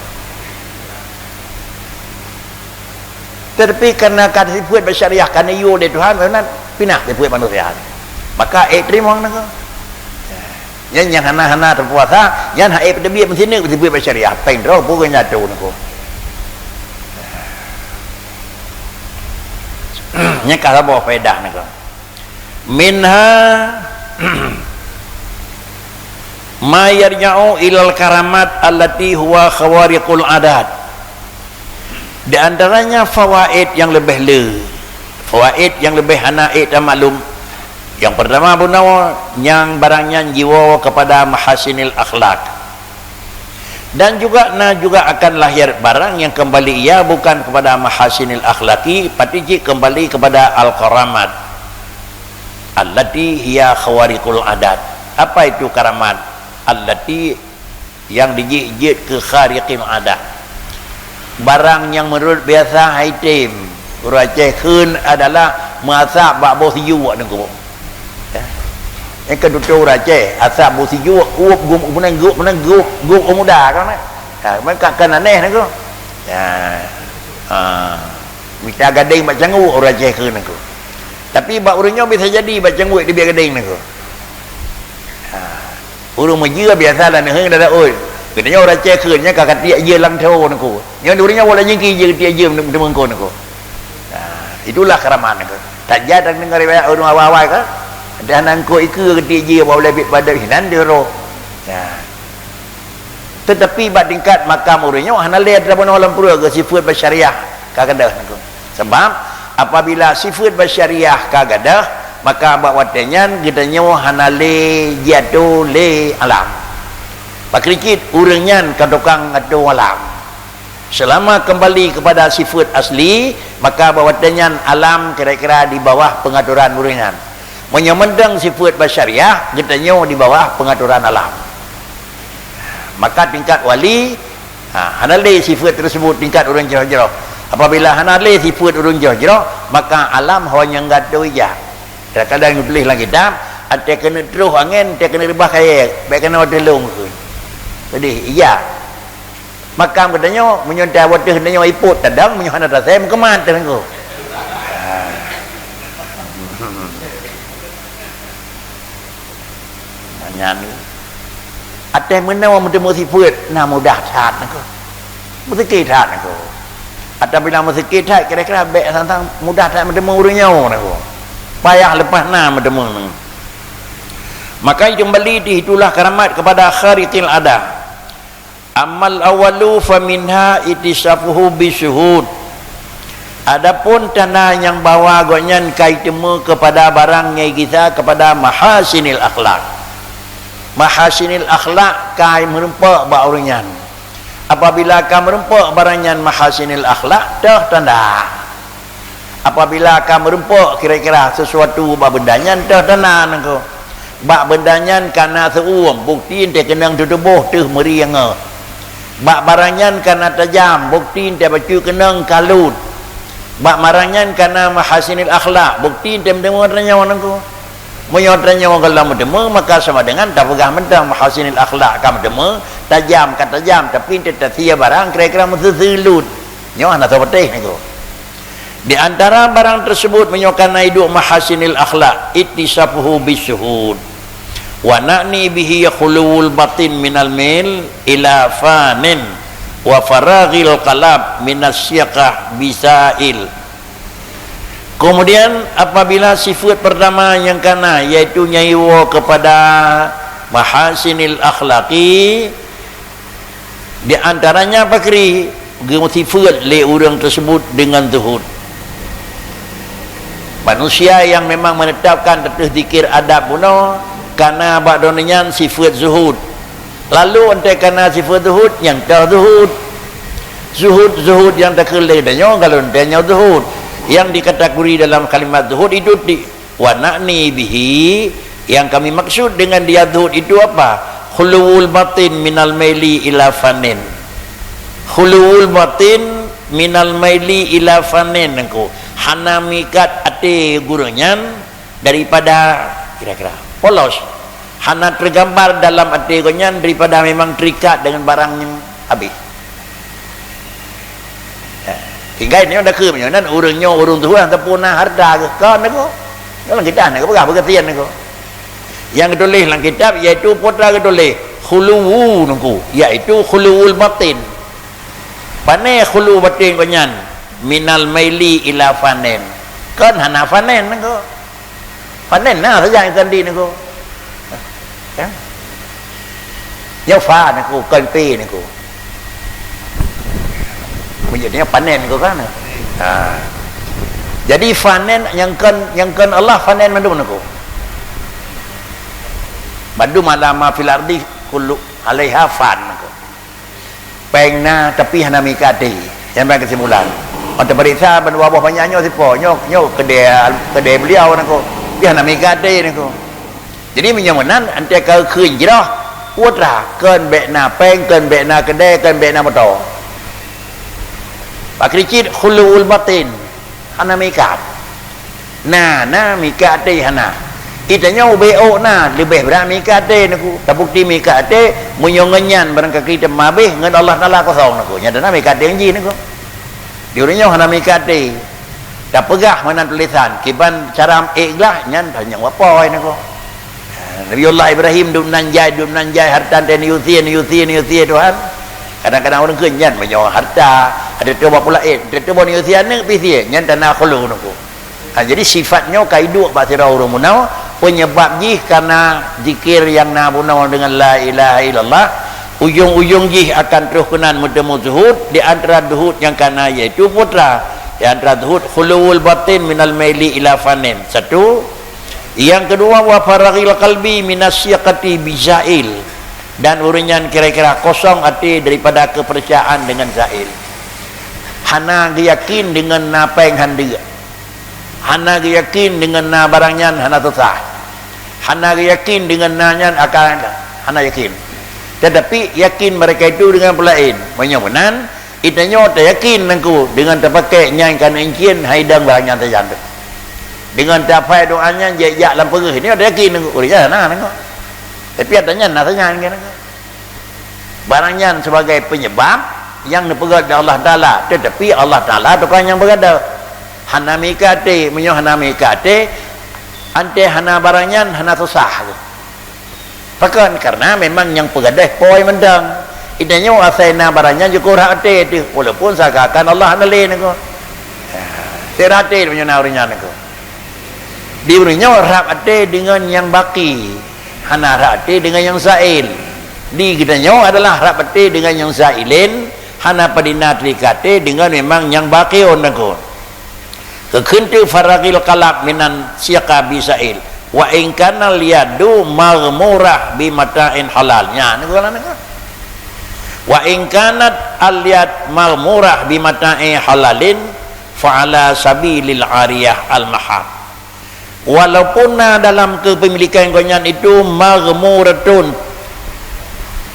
Tetapi karena ka sifeuet basyariah ka neuyue lé Tuhan, meunan pinah sifeuet manusia. Maka ék teurimong nangku. Nyan nyang hana-hana teupuasa, nyan hai peuteubiet meusineuk sifeuet basyariah, péng droe peue nyang atu nangku. Nyan ka saboh faedah nangku. Minha ma yarja'u ilal karamat allati huwa khawariqul adat. Di antaranya fawaid yang lebih le, fawaid yang lebih hana ék tamaklum. Yang pertama bunoe nyang barang nyan jiwoe kepada mahasinil akhlak. Dan juga na juga akan lahir barang yang kembali ia bukan kepada mahasinil akhlaki, tapi jih kembali kepada al-karamat. Allati hiya khawariqul adat. Apa itu karamat? Allati yang dijeuet-jeuet keu khariqil adat. Barang nyang meunurot biasa hai tem. Ureuëng Aceh kheun adalah meuasap bak boh sijuek nangku. Ya. Nyang keu tutoe ureuëng Aceh, asap boh sijuek, uep gum, meunan gum, meunan gum, gum muda kan. Ha, meunan ka, kan aneh nangku. Ya. Ha. Mita gadeng bak cangguek ureuëng Aceh kheun nangku. Tapi bak ureuëng nyoe bisa jadi bak cangguek dibiet gadeng nangku. Ha. Ureuëng meujeuet biasa lah neuheun dada oi. Geutanyoe ureuëng Aceh kheun nyan ka katiek jeuet lam tho nangku. Nyoe ureuëng nyoe wala jingki jeuet katiek jeuet teumeuko nangku. Ha, itulah karamat nangku. Tak jat dak deungoe riwayat ureuëng awai-awai ka. Dah nangku ikeue katiek jeuet bak ulée bit pada hinan di roh. Ha. Tetapi bak tingkat makam ureuëng nyoe hana lé atra bunoe lam pruet geuh sifeuet basyariah ka gadoh nangku. Sebab apabila sifeuet basyariah ka gadoh, Maka bak watée nyan geutanyoe hana lé jiatô lé alam. Pakri cit ureuëng nyan ka tukang atô alam. Selama kembali kepada sifat asli, maka bak watée nyan alam kira-kira di bawah pengaturan ureuëng nyan. Meunyoe mantong sifat basyariah, geutanyoe di bawah pengaturan alam. Maka tingkat wali, ha, hana lé sifat tersebut tingkat ureuëng jroh-jroh. Apabila hana lé sifat ureuëng jroh-jroh, maka alam ho nyang gatoe ija. Kadang-kadang geutuléh lam kitab, "Até keuneuk troh angén, até keuneuk reubah kayée, bék keunoe teulông kheun." Jadi, ija. Makam geutanyoe, meunyoe ta watée geutanyoe ipot tadong, meunyoe hana tasém keumat teungku. Ha. Nyan. Até meunoe meuteumé sifeuet na mudah that nangko. Meuseuki that nangko. Até bila meuseuki that kira-kira bék sang-sang mudah that meuteumé ureuëng nyoe nangko. Payah leupah na meuteumé nangko. Maka kembali di itulah karamat kepada khariqil ada. Amal awalu faminha itisafuhu bisyuhud. Adapun tanda nyang bahwa gobnyan ka iteumé kepada barang nyang gisa kepada mahasinil akhlak. Mahasinil akhlak ka meureumpok bak ureuëng nyan. Apabila ka meureumpok barang nyan mahasinil akhlak, toh tanda. Apabila ka meureumpok kira-kira sesuatu bak benda nyan, toh tanda nangko. Bak benda nyan kana seuuem, bukti nte keunong teutuboh teuh meurieng. Bak barang nyan kana tajam, bukti nte bacut keunong kalut. Bak barang nyan kana mahasinil akhlak, bukti nte meudeungoe tanyoe nangko. Meunyoe tanyoe gohlom meuteumé, maka sama dengan tapeugah mantong mahasinil akhlak ka meuteumé, tajam ka tajam, tapi nte tasie barang kira-kira meuseuseulot. Nyoe hana sabotéh nangko. Di antara barang tersebut meunyoe kana iduek mahasinil akhlak, ittisafuhu bisyuhud. Wa na'ni bihi khuluwul batin minal mil ila fanin, wa faraghil qalb minas syiqah bisail. Kemudian apabila sifat pertama nyang kana, yaitu nyaiwoe kepada mahasinil akhlaqi, di antaranya pakri, geusifeuet lé ureuëng tersebut dengan zuhud. Manusia yang memang menetapkan teuteuh zikir adab bunoe, kana bak droeneuh nyan sifeuet zuhud. Lalu entée kana sifeuet zuhud, nyang toh zuhud. Zuhud-zuhud nyang takheun lé tanyoe, kalau entée nyoe zuhud. Yang dikategori dalam kalimat zuhud itu di, wa na'ni bihi, yang kami maksud dengan dia zuhud itu apa? Khuluwul batin minal maili ila fanin. Khuluwul batin minal maili ila fanin nangko. Hana mikat até gureuëng nyan daripada kira-kira polos. Hana tergambar dalam até gobnyan daripada memang terikat dengan barang yang habis. Ya. Tinggai nyoe dakeu meunyoe nan ureuëng nyoe ureuëng tuha ataupun na harta ke kon nangko. Dalam kitab nangko peugah beugeusian nangko. Yang geutuléh lam kitab yaitu putra geutuléh khuluwu nangko, yaitu khuluwul batin. Pane khulu batin gobnyan minal maili ila fanen. Kon hana fanen nangko. Panen na saja nyang tandi nangko. Ya. Nyoe fa nangko, kon pe nangko. Meunyoe nyoe panen nangko kan. Ha. Jadi fanen nyang kon, nyang kon Allah fanen mandum nangko. Mandum ala ma fil ardi kullu alaiha fan nangko. Péng na, tapi hana mika até. Nyan ban keusimpulan. Watée peuriksa bandua boh banyak nyoe sipo, nyoe, nyoe keudée, keudée beliau nangko. Tapi hana mika até nangko. Jadi meunyoe meunan, anté ka kheun jroh, putra, kon bék na péng, kon bék na keudée, kon bék na moto. Pak Kricit khuluul batin. Hana mika. Na, na mika até hana. Itanyoe ubé ôk na, leubeh brat mika até nangko. Tabukti mika até, meunyoe ngon nyan barangkahi teuma habéh, ngon Allah Taala kosong nangko. Nyan na mika até ngon jih nangko. Di ureuëng nyoe hana mika até. Tapeugah meunan tulésan, kiban cara ék glah, nyan tanyong wapoe nangko. Nabiullah Ibrahim dum nan jai, dum nan jai, hareuta teuh neuyue sie, neuyue sie, neuyue sie Tuhan. Kadang-kadang ureuëng kheun nyan meunyoe hareuta, ada teuh bak pula ék, ada teuh bak neuyue sie aneuëk pih sie, nyan tanda khulu nangko. Ha, jadi sifat nyoe ka iduek bak sidroe ureuëng bunoe, peunyeubab jih karena zikir nyang na bunoe deungon la ilaha illallah, ujong-ujong jih akan troh keunan meuteumé zuhud, di antara zuhud nyang kana yaitu putra, di antara zuhud khuluul batin minal maili ila fanin. Satu, Nyang keudua, wa faraghil qalbi minas siqati bizail, dan ureuëng nyan kira-kira kosong até daripada keupeurcayaan dengan zail. Hana geuyakin deungon na péng handeuk. Hana geuyakin deungon na barang nyan hana susah. Hana geuyakin deungon na nyan akan hana yakin. Tetapi yakin mereka itu dengan peulaén. Meunyoe meunan, geutanyoe tayakin nangku deungon tapakai nyan ka neuincien hai dang barang nyan sajan tu. Deungon taphai doa nyan jijak lam peureuh, nyoe tayakin nangku. Ureuëng nyan na nangku. Tapi ata nyan na sajan nangku. Barang nyan sebagai penyebab nyang neupeugét lé Allah Taala, tetapi Allah Taala tukang nyang beugadôh. Hana meuikat até, meunyoe hana meuikat até, anté hana barang nyan hana susah. Pakon? Karena memang nyang peugadôh po mantong. Geutanyoe asai na barang nyan jukôh rhab até teuh, walaupun seakan-akan Allah hana lé nangku. Sira até meunyoe na ureuëng nyan nangku. Di ureuëng nyoe rhab até deungon nyang baki, hana rhab até deungon nyang zail. Di geutanyoe adalah rhab até deungon nyang zailin, hana padina teuikat até deungon memang nyang bakiun nangku. Keu kheun teuk faraghil qalb minan siqa bizail. Wa in kana al yadu maghmurah bi mata'in halal. Nyan nangku lah nangku. Wa in kanat al yad maghmurah bi mata'in halalin fa ala sabilil ariyah al mahab. Walaupun na dalam keupeumilikan gobnyan itu maghmuratun,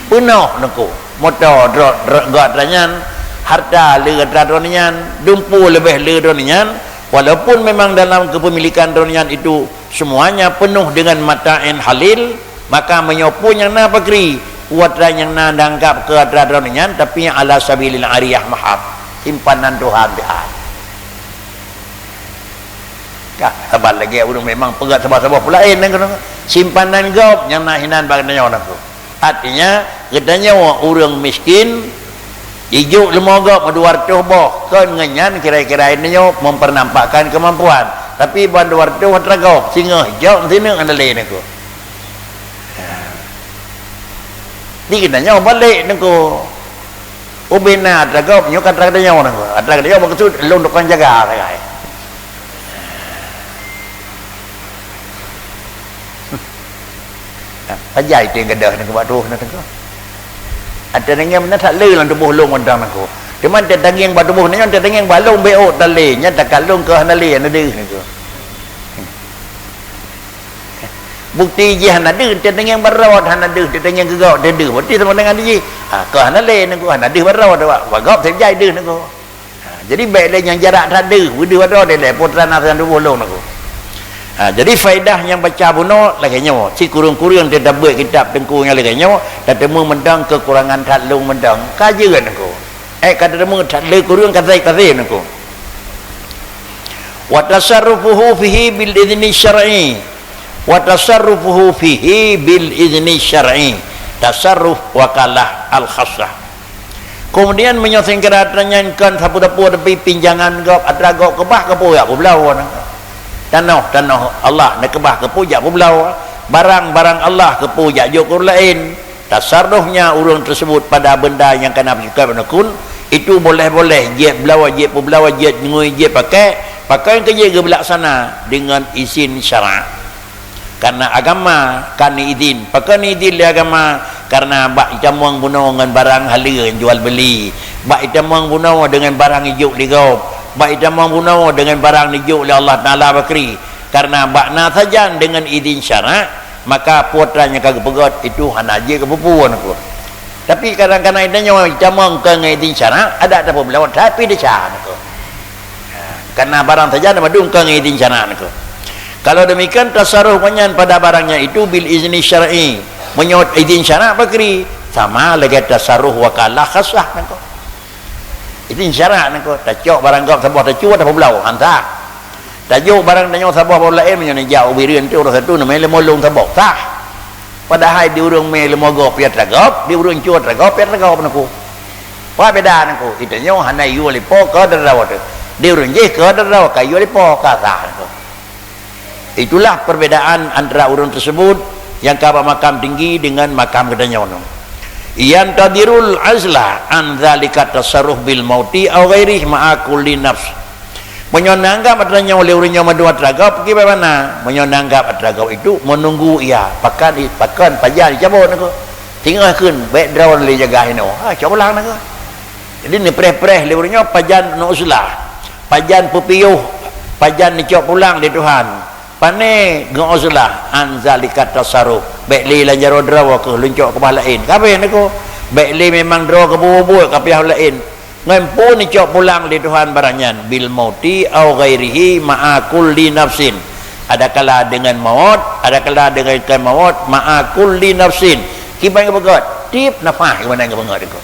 peunoh nangku, moto dro-, dro-, gata nyan, harta lé gata droeneuh nyan, dumpeue leubeh lé droeneuh nyan, walaupun memang dalam keupeumilikan droeneuh nyan itu semuanya penuh dengan mata'in halil, maka meunyoe peue nyang na pakri, peue atra nyang na dianggap keu atra droeneuh nyan, tapi ala sabilil ariyah mahab, simpanan Tuhan siat. Ka, saban lagée ureuëng memang peugah saboh-saboh peulaén nyan keunoe. Simpanan gob nyang na hinan bak geutanyoe nangku. Artinya, geutanyoe ureuëng miskin, jijok leumo gob meudua reutôh boh, kon ngon nyan kira-kira geutanyoe mempernampakkan kemampuan. Tapi ban dua reutôh atra gob, singoh jok sineuk hana lé nangku. Di geutanyoe balek nangku. Ubena atra gob nyoe ka atra geutanyoe nangku. Atra geutanyoe meukeusut lôn tukang jaga sagai. Pajai teuh gadôh nangku bak tuboh nangku. Atra tangieng meunan that le lam tuboh lôn mantong nangku. Teuma atra tangieng bak tuboh nyoe, atra tangieng bak lôn bék ôk that le, nyan takalon keu hana lé hana deuh nangku. Bukti jih hana deuh, teutangieng barot hana deuh, teutangieng keu gob teuh deuh. Berarti sama dengan jih. Ha, keu hana lé nangku, hana deuh barot, bak, bak gob seb jai deuh nangku. Ha, jadi bék lé nyang jarak that deuh, beudeuh barot lé, lé, peue atra na sajan tuboh lôn nangku. Ha, jadi faedah nyang baca bunoe lagée nyoe, sikureueng-kureueng teutabeuet kitab teungku nyang lagée nyoe, tateumé mantong keukurangan that lôn mantong. Ka jeuet nangku. Eh, ka tateumé that lé kureueng ka seb, ka seb nangku. Wa tasarrufuhu fihi bil idzni syar'i. Wa tasarrufuhu fihi bil idzni syar'i. Tasarruf wakalah al khassah. Kemudian meunyoe seukeura atra nyan kon sapeue-sapeue tapi pinjangan gob, atra gob keubah keupeue jak peubloe nangku. Tanoh, tanoh Allah neukeubah keupeue jak peubloe. Barang-barang Allah keupeue jak jok keu ureuëng laén. Tasarrufnya ureuëng tersebut pada benda nyang kana peucukop nukun, itu boleh-boleh jeuet bloe, jeuet peubloe, jeuet ngui, jeuet pakai, pakon keu jeuet geubilaksana deungon izin syarak. Karena agama ka neuizin. Pakon neuizin lé agama? Karena bak itamong bunoe ngon barang haleue jual beuli, bak itamong bunoe deungon barang ijok lé gob, bak itamong bunoe deungon barang neujok lé Allah Taala bakri. Karena bak na sajan deungon idin syarak, maka peue atra nyang ka geupeugét itu hana jeuet keu peue-peue nangku. Tapi kadang-kadang geutanyoe tamong keu ngon idin syarak, adak tapeubloe, tapi desya nangku. Ha, karena barang sajan mandum keu ngon idin syarak nangku. Kalau demikian, tasarruf nyan pada barang nyan itu bil izni syar'i. Meunyoe idin syarak pakri, sama lagée tasarruf wakalah khassah nangku. Idin syarak nangku, tacok barang gob saboh tacuwa tapeubloe, han sah. Tajok barang tanyoe saboh bak ureuëng laén, meunyoe neujak u Bireuen teuh ureuëng satu neumé leumo lôn saboh, sah. Padahai di ureuëng mé leumo gob piet atra gob, di ureuëng cuwa atra gob piet atra gob nangku. Peue beda nangku? Geutanyoe hana yue lé po keu droe teuh. Di ureuëng jéh keu droe ka yue lé po ka sah nangku. Itulah perbedaan antara ureuëng tersebut nyang ka bak makam tinggi deungon makam geutanyoe nyoe. Yantadirul azla an zalika tasarruf bil mauti aw ghairih ma'a kulli nafs. Meunyoe neuanggab atra nyoe lé ureuëng nyoe mandum atra gob, kiban makna? Meunyoe neuanggab atra gob itu menunggu ia, pakon, pakon pajan jicabot nangko. Singoh kheun, bék droe lé jaga hinoe. Ha, cok pulang nangko. Jadi neupreh-preh lé ureuëng nyoe pajan neuuzlah, pajan peupiôh, pajan neucok pulang lé Tuhan. Pane geuuzlah, an zalika tasarruf. Bék lé lam jaroe droe keuh, lôn cok keubah laén. Ka abéh nangko. Bék lé memang droe keuh buet-buet ka piah laén. Ngon peue neucok pulang lé Tuhan barang nyan, bil mauti au ghairihi ma'a kulli nafsin. Adakala deungon maut, adakala deungon kon maut, ma'a kulli nafsin. Kiban geupeugöt, tiep nafah geupeugöt, geupeugöt nangko.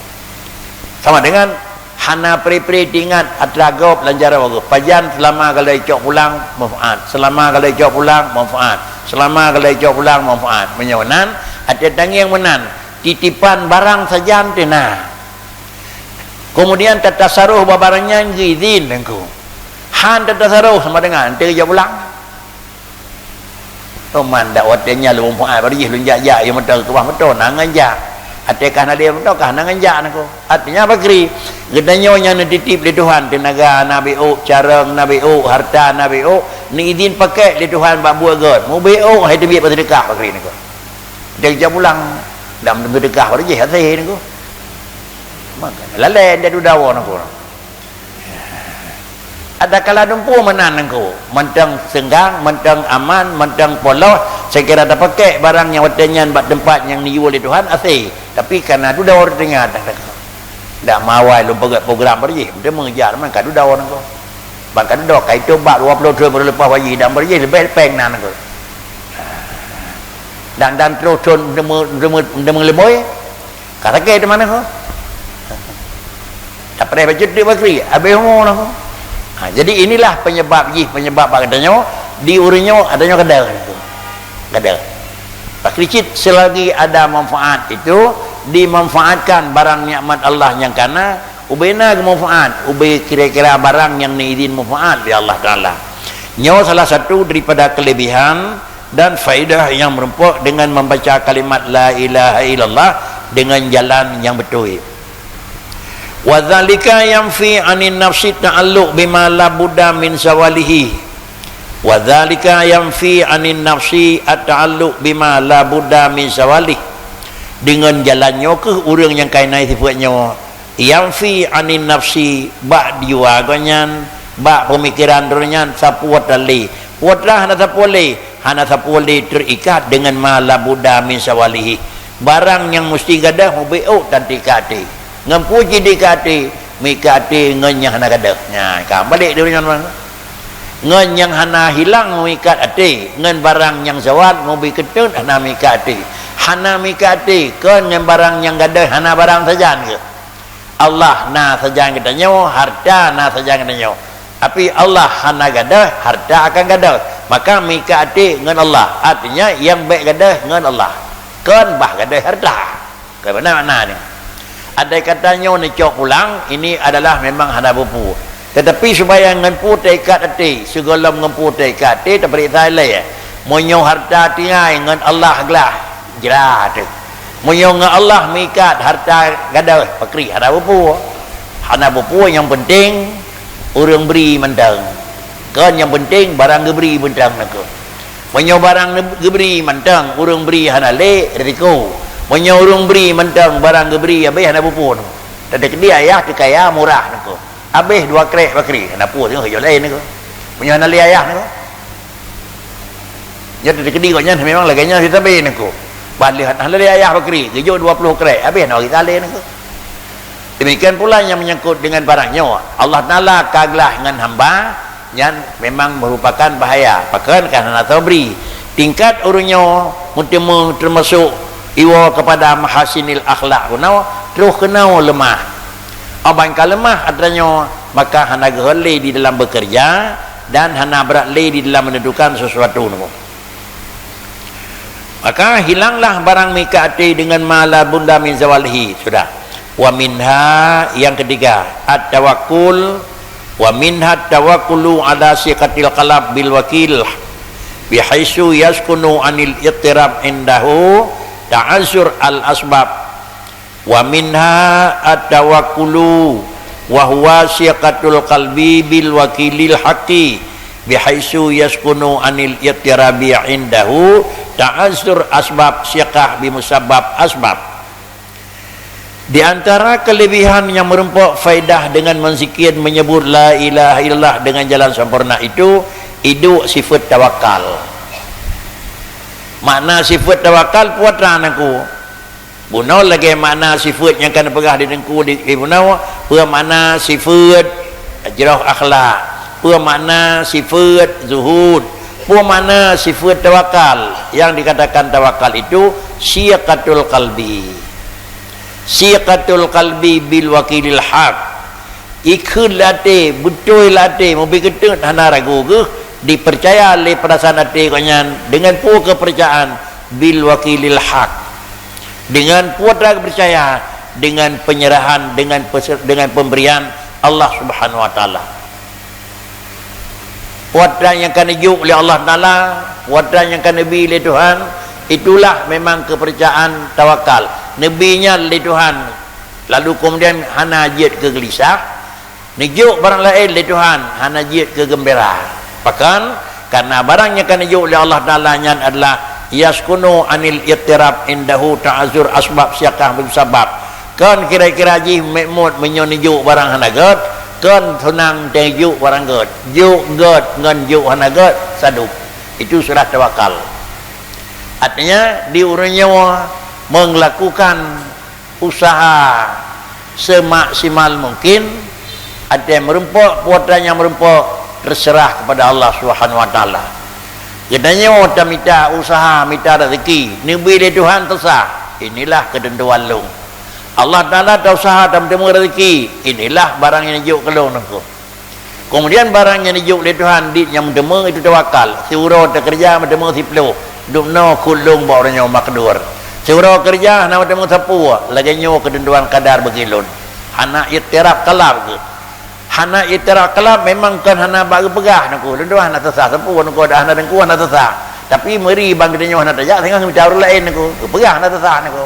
Sama dengan hana pri-pri teuingat atra gob lam jaroe geuh. Pajan seulama ka lheueh cok pulang, manfaat. Seulama ka lheueh cok pulang, manfaat. Seulama ka lheueh cok pulang, manfaat. Meunyoe nan, até tangieng meunan, titipan barang sajan teuh na. Keumudian tatasaruf bak barang nyan geuidhin teungku. Han tatasaruf sama dengan teuh geujok pulang. Teuma dak watée nyan lôn manfaat bak jih, lôn jak-jak, ya meuto keubah meuto, na ngon jak. Até kah na lé meuto, kah na ngon jak nangko. Artinya bakri, geutanyoe nyang neutitip lé Tuhan, teunaga na béok, carông na béok, harta na béok, neuidhin pakék lé Tuhan bak buet gét. Mubéok hai teubiet bak seudeukah bakri nangko. Dia jak pulang, dak meuteudeukah bak jih asai nangko. Maka lalée dia dudawa nangko. Adakala dumpeue meunan nangko, mantong seunggang, mantong aman, mantong polos, seukira tapakék barang nyang watée nyan bak teumpat nyang neuyue lé Tuhan asai, tapi kana dudoe teuingat. Dak mawai lôn peugét program bak jih, meuteumé jak man ka dudoe nangko. Ban ka dudoe ka itôb bak dua ploh thon bak leupah bak jih, dan bak jih leubeh péng nan nangko. Dan, dan troh thon meuteumé, meuteumé, meuteumé leumoi. Ka sakét teuma nangko. Tapreh bacut di bakri, habéh umu nangko. Ha, jadi inilah penyebab jih, penyebab bak geutanyoe, di ureuëng nyoe, geutanyoe gadôh nangko. Gadôh. Bakri cit selagi ada manfaat itu, dimanfaatkan barang nikmat Allah nyang kana, ubena geumanfaat, ubé kira-kira barang nyang neuidhin manfaat lé Allah Taala. Nyoe salah satu daripada kelebihan dan faedah nyang meurumpok dengan membaca kalimat la ilaha illallah dengan jalan nyang beutôi. Wa dzalika yanfi anin nafsi ta'alluq bima la budda min zawalihi. Wa dzalika yanfi anin nafsi at-ta'alluq bima la budda min zawalih. Deungon jalan nyoe keuh ureuëng nyang kainai sifeuet nyoe, yanfi anin nafsi, bak jiwa geuh nyan, bak peumikiran droe nyan sapeue tali. Peue teuh hana sapeue lé, hana sapeue lé teuikat deungon ma la budda min zawalihi. Barang nyang musti gadôh mubéok tan teuikat até. Ngon peue jiteuikat até, meuikat até ngon nyang hana gadôh. Nyan, ka balék di ureuëng nyan. Ngon nyang hana hilang meuikat até, ngon barang nyang zawal mubé keuteun hana meuikat até. Hana meuikat até, kon ngon barang nyang gadôh hana barang sajan geuh. Allah na sajan geutanyoe, harta na sajan geutanyoe. Tapi Allah hana gadôh, harta akan gadôh. Maka meuikat até ngon Allah. Artinya, nyang bék gadôh ngon Allah. Kon bah gadôh harta. Ka beuna makna nyoe. Andai kata nyoe neucok pulang, ini adalah memang hana bupu. Tetapi supaya ngon peue teuikat até, sigohlom ngon peue teuikat até, tapeuriksa ilée. Meunyoe harta tinggai ngon Allah glah, jra teuh. Meunyoe ngon Allah meuikat harta gadôh, pakri hana bupu. Hana bupu, nyang penting ureuëng bri mantong. Kon nyang penting barang geubri mantong nangko. Meunyoe barang geubri mantong, ureuëng bri hana lé, risiko. Meunyoe ureuëng bri mantong, barang geubri habéh hana bupu. Teukeudi ayah teuh kaya murah nangko. Habéh dua krek bakri, hana peue singoh jok laén nangko. Meunyoe hana lé ayah nangko. Nyoe teukeudi gobnyan memang lagée nyan sitabe nangko. Ban lé hana lé ayah bakri, geujok dua ploh krek, habéh na kita lé nangko. Demikian pula nyang menyangkut dengan barang nyoe, Allah Taala ka glah ngon hamba, nyan memang merupakan bahaya. Pakon? Karena hana sabri. Tingkat ureuëng nyoe meuteumé teumasok iwoe kepada mahasinil akhlak keunoe, troh keunoe leumah. Aban ka leumah atra nyoe, maka hana geuhot lé di dalam bekerja dan hana brat lé di dalam menentukan sesuatu nangko. Maka hilanglah barang meuikat até deungon ma la budda min zawalihi. Sudah. Wa minha, yang ketiga, at-tawakkul. Wa minha tawakkulu ala siqatil qalab bil wakil, bihaitsu yaskunu anil ittirab indahu ta'azzur al asbab. Wa minha at-tawakkulu Wa huwa siqatul qalbi bil wakilil haqqi, bihaitsu yaskunu anil ittirabi indahu ta'azzur asbab siqah bimusabbab asbab. Di antara kelebihan yang merumpok faedah dengan menzikir, menyebut la ilaha illallah dengan jalan sempurna itu, iduek sifeuet tawakal. Makna sifeuet tawakal peue tan Teungku? Bunoe lagée makna sifeuet nyang ka neupeugah di Teungku di, di bunoe, peue makna sifeuet jroh akhlak, peue makna sifeuet zuhud, peue makna sifeuet tawakal. Yang dikatakan tawakal itu siqatul qalbi. Siqatul qalbi bil wakilil haq. Ikheun lé até, beutôi lé até, mubi geuteut hana ragu geuh, dipercaya lé peurasaan até gobnyan dengan peue keupercayaan bil wakilil haq. Dengan peue tan geupercaya, dengan penyerahan, dengan pese-, dengan pemberian Allah Subhanahu wa Taala. Peue tan nyang ka neujok lé Allah Taala, peue tan nyang ka neubi lé Tuhan, itulah memang keupercayaan tawakal. Neubi nyan lé Tuhan, lalu kemudian hana jeuet keu geulisah, neujok barang laén lé Tuhan, hana jeuet keu geumbira. Pakon? Karena barang nyang ka neujok lé Allah Taala nyan adalah yaskunu anil ittirab indahu ta'azzur asbab siqah bimusabbab. Kon kira-kira jih meu'mud meunyoe neujok barang hana gét, kon seunang teuh jok barang gét. Jok gét ngon jok hana gét, sadub. Itu sudah tawakal. Artinya, di ureuëng nyoe melakukan usaha semaksimal mungkin, ada yang merumpok, peue tan nyang merumpok, terserah kepada Allah Subhanahu wa Taala. Geutanyoe tamita usaha, mita rezeki, neubi lé Tuhan teusah, inilah keuteuntuan lôn. Allah Taala tausaha tameuteumé rezeki, inilah barang nyang jok keu lôn Teungku. Kemudian barang nyang jijok lé Tuhan dit nyang meuteumé itu tawakal. Siuroe teukeureuja meuteumé siplôh, dubnoe keu lôn bak uroe nyoe makdur. Siuroe keureuja hana meuteumé sapeue, lagée nyoe keuteuntuan kadar bagi lôn. Hana ittirab kalab geuh. Hana ittirab kalab memang kon hana bak geupeugah Teungku. Lôn tuan hana sesah sapeue Teungku, dah hana Teungku hana sesah. Tapi meuri bang geutanyoe hana tajak singoh mita ureuëng laén Teungku. Geupeugah hana sesah Teungku.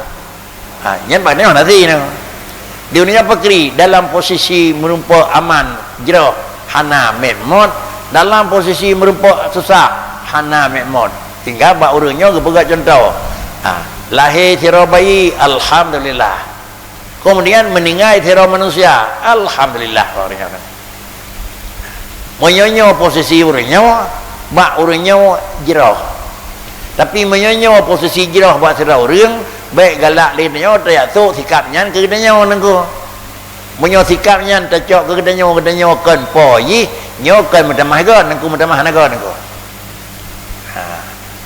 Ha, nyan bak nyoe hana sih nyoe. Di dunia pakri dalam posisi meurumpok aman, jroh, hana meu'mud, dalam posisi meurumpok susah, hana meu'mud. Tinggai bak ureuëng nyoe geupeugah contoh. Ha, lahé sidroe bayi, alhamdulillah. Kemudian meuninggai sidroe manusia, alhamdulillah, bak ureuëng nyoe. Meunyoe nyoe posisi ureuëng nyoe, bak ureuëng nyoe jroh. Tapi meunyoe nyoe posisi jroh bak sidroe ureuëng, bék galak lé nyoe tajak sôk sikab nyan keu geutanyoe Teungku. Meunyoe sikab nyan tacok keu geutanyoe, geutanyoe kon po jih, nyoe kon meutamah gét Teungku, meutamah hana gét Teungku. Ha,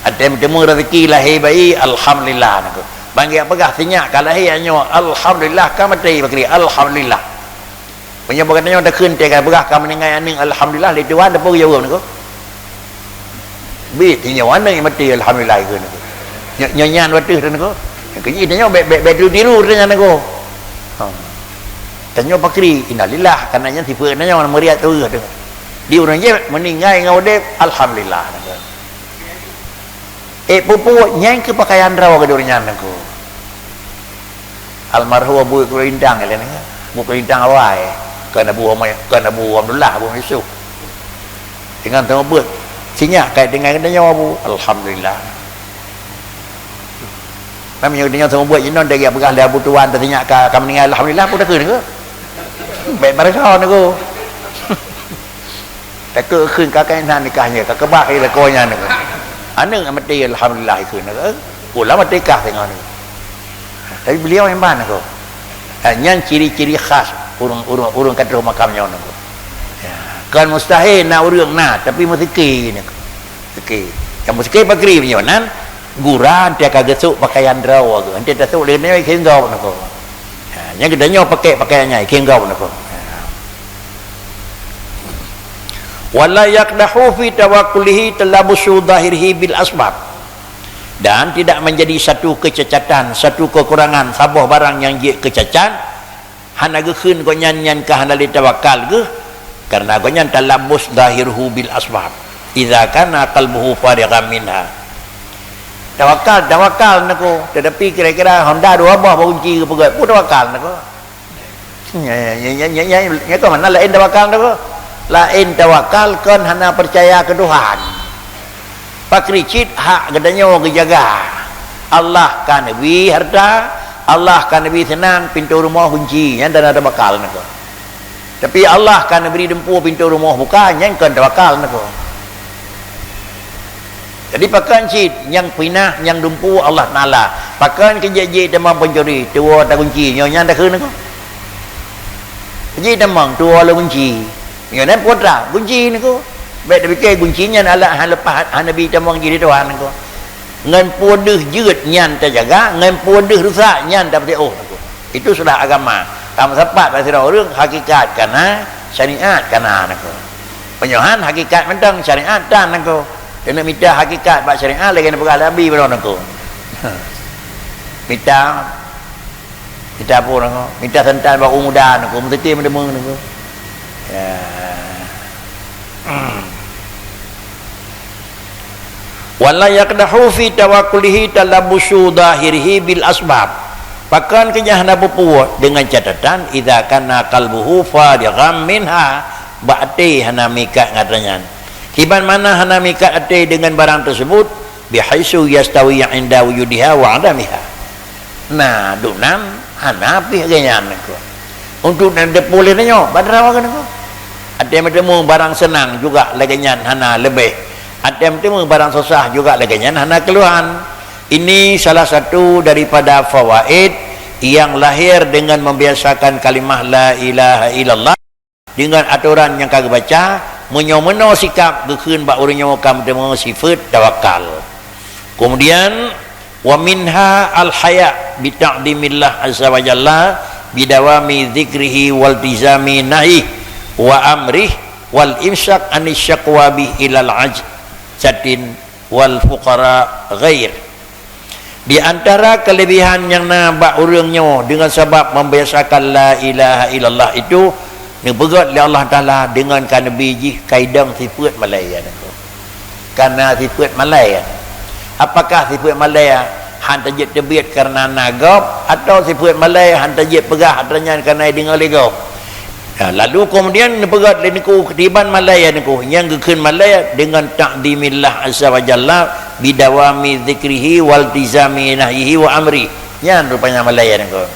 até meuteumé rezeki lahé bayi, alhamdulillah Teungku. Bang geupeugah sinyak ka lahé nyoe, alhamdulillah, ka maté pakri, alhamdulillah. Meunyoe bak geutanyoe takheun teuka peugah ka meuninggai aneuëk, alhamdulillah, lé Tuhan teupeu geujaweueb Teungku. Bit nyoe aneuëk maté, alhamdulillah, ikheun Teungku. Nyoe, nyoe nyan wateueh Teungku. Nyang keu jih tanyoe bék, bék, bék tiru-tiru tanyoe Teungku. Ha. Tanyoe pakri, innalillah, kana nyan sifeuet tanyoe meuriat tu Teungku. Di ureuëng jih meuninggai ngon udeb, alhamdulillah Teungku. Eh, pupu, nyang keu pakaian droe keu ureuëng nyan Teungku. Almarhum Abu Kulintang, ya, ni. Abu Kulintang awai. Kan Abu Omai, kan Abu Abdullah, Abu Yusuf. Dengan teuma buet. Sinyak kai dengan kena nyawa, Bu. Alhamdulillah. Memang yang dengan teuma buet jinon dia peugah lé Abu Tuan teusinyak ka, ka meuninggai, alhamdulillah, pun dah kena ke? Baik mereka ni ko. Takheun kheun ka keunan nikah nyan, ka keubah ilée lakoe nyan. Aneuëk maté, alhamdulillah, ikheun. Ulah maté kah singoh ni. Tapi beliau nyang ban ko. Ha, nyan ciri-ciri khas ureuëng, ureuëng, ureuëng ka troh makam nyoe ko. Ya, kon mustahil na ureuëng na, tapi meuseuki ni ko. Oke. Nyang meuseuki pakri nyoe nan, gura ante ka geusok pakaian droe ko. Ante tasok lé nyoe ikheun gob ni ko. Ha, nyang geutanyoe pakai pakaian nyan, ikheun gob ni ko. Wala yaqdahu fi tawakkulihi talabusu zahirihi bil asbab. Dan tidak menjadi satu kecacatan, satu kekurangan, saboh barang nyang jeuet keu cacat, hana geukheun gobnyan nyan ka hana lé tawakal geuh, karena gobnyan talabus zahiruhu bil asbab. Idza kana qalbuhu farighan minha. Tawakal, tawakal nako, tetapi kira-kira honda dua boh bak kunci geupeugah, pun tawakal nako. Nyan, nyan, nyan, nyan, nyan, nyan kon makna laén tawakal tu. Laén tawakal kon hana peucaya keu Tuhan. Pakri cit hak geutanyoe geujaga. Allah ka neubri hareuta, Allah ka neubri seunang, pintoe rumoh gunci, nyan tanda tawakal nyan kon. Tapi Allah ka neubri dumpeue, pintoe rumoh buka, nyan kon tawakal nyan kon. Jadi pakon cit nyang pinah, nyang dumpeue Allah Taala. Pakon keu jeuet-jeuet tamong pancuri, tuwoe tagunci, nyoe nyan takheun nyan kon. Jeuet tamong, tuwoe lom gunci. Nyoe nyan putra, gunci nyan kon. Bèk tapike gunci nyan alat hana leupah, hana bi tamong jih lé Tuhan nyan kon. Ngon peue deuh jeuet nyan tajaga, ngon peue deuh rusak nyan tapeusiôh nyan kon. Itu sudah agama. Ka meusapat bak sidroe ureueng, hakikat ka na, syariat ka na nyan kon. Meunyoe han, hakikat mantong, syariat tan nyan kon. Keuneuk mita hakikat bak syariat lagèe neupeugah lé Nabi baroe nyan kon. Mita, mita peue nyan kon? Mita santan bak u muda nyan kon, meuseuti meudeungoe nyan kon. Ya. Wala yaqdahu fi tawakkulihi talabbusu zahirihi bil asbab. Pakon keu nyan hana peupuwoe, deungon catatan, idza kana qalbuhu farighan minha, bak até hana meuikat ngon atra nyan. Kiban makna hana meuikat até deungon barang teuseubut, bihaitsu yastawi 'inda wujudiha wa 'adamiha. Na, duek nan hana pih lagèe nyan nyan kon. Untuk nan teupeue lé nyoe, bak droe nyan kon. Até meuteumé barang seunang juga lagèe nyan hana leubeh. Até meuteumé barang susah juga lagèe nyan hana keuluhan. Ini salah satu daripada fawaid yang lahir dengan membiasakan kalimah la ilaha illallah. Deungon atoran nyang ka geubaca, meunyoe meunoe sikab geukheun bak ureueng nyoe ka meuteumé sifeut tawakal. Kemudian, wa minha al-haya bi ta'zimillah azza wa jalla bi dawami dzikrihi wal tizami nahyi wa amrih wal imsak anis syakwa bih ilal ajzatin wal fuqara ghair. Di antara keulebihan nyang na bak ureueng nyoe deungon sabab membiasakan la ilaha illallah itu, neupeugét lé Allah Taala deungon ka neubi jih kaidong sifeut malée nyan kon. Kana sifeut malée. Apakah sifeut malée han tajeuet teubiet kareuna na gob, atawa sifeut malée han tajeuet peugah atra nyan kareuna jideungoe lé gob? Nah, lalu keumudian neupeugét lé niko keudiban malée niko nyang geukheun malée deungon ta'zimillah azza wa jalla bidawami dzikrihi waltizami nahyihi wa amri. Nyan rupanya malée niko.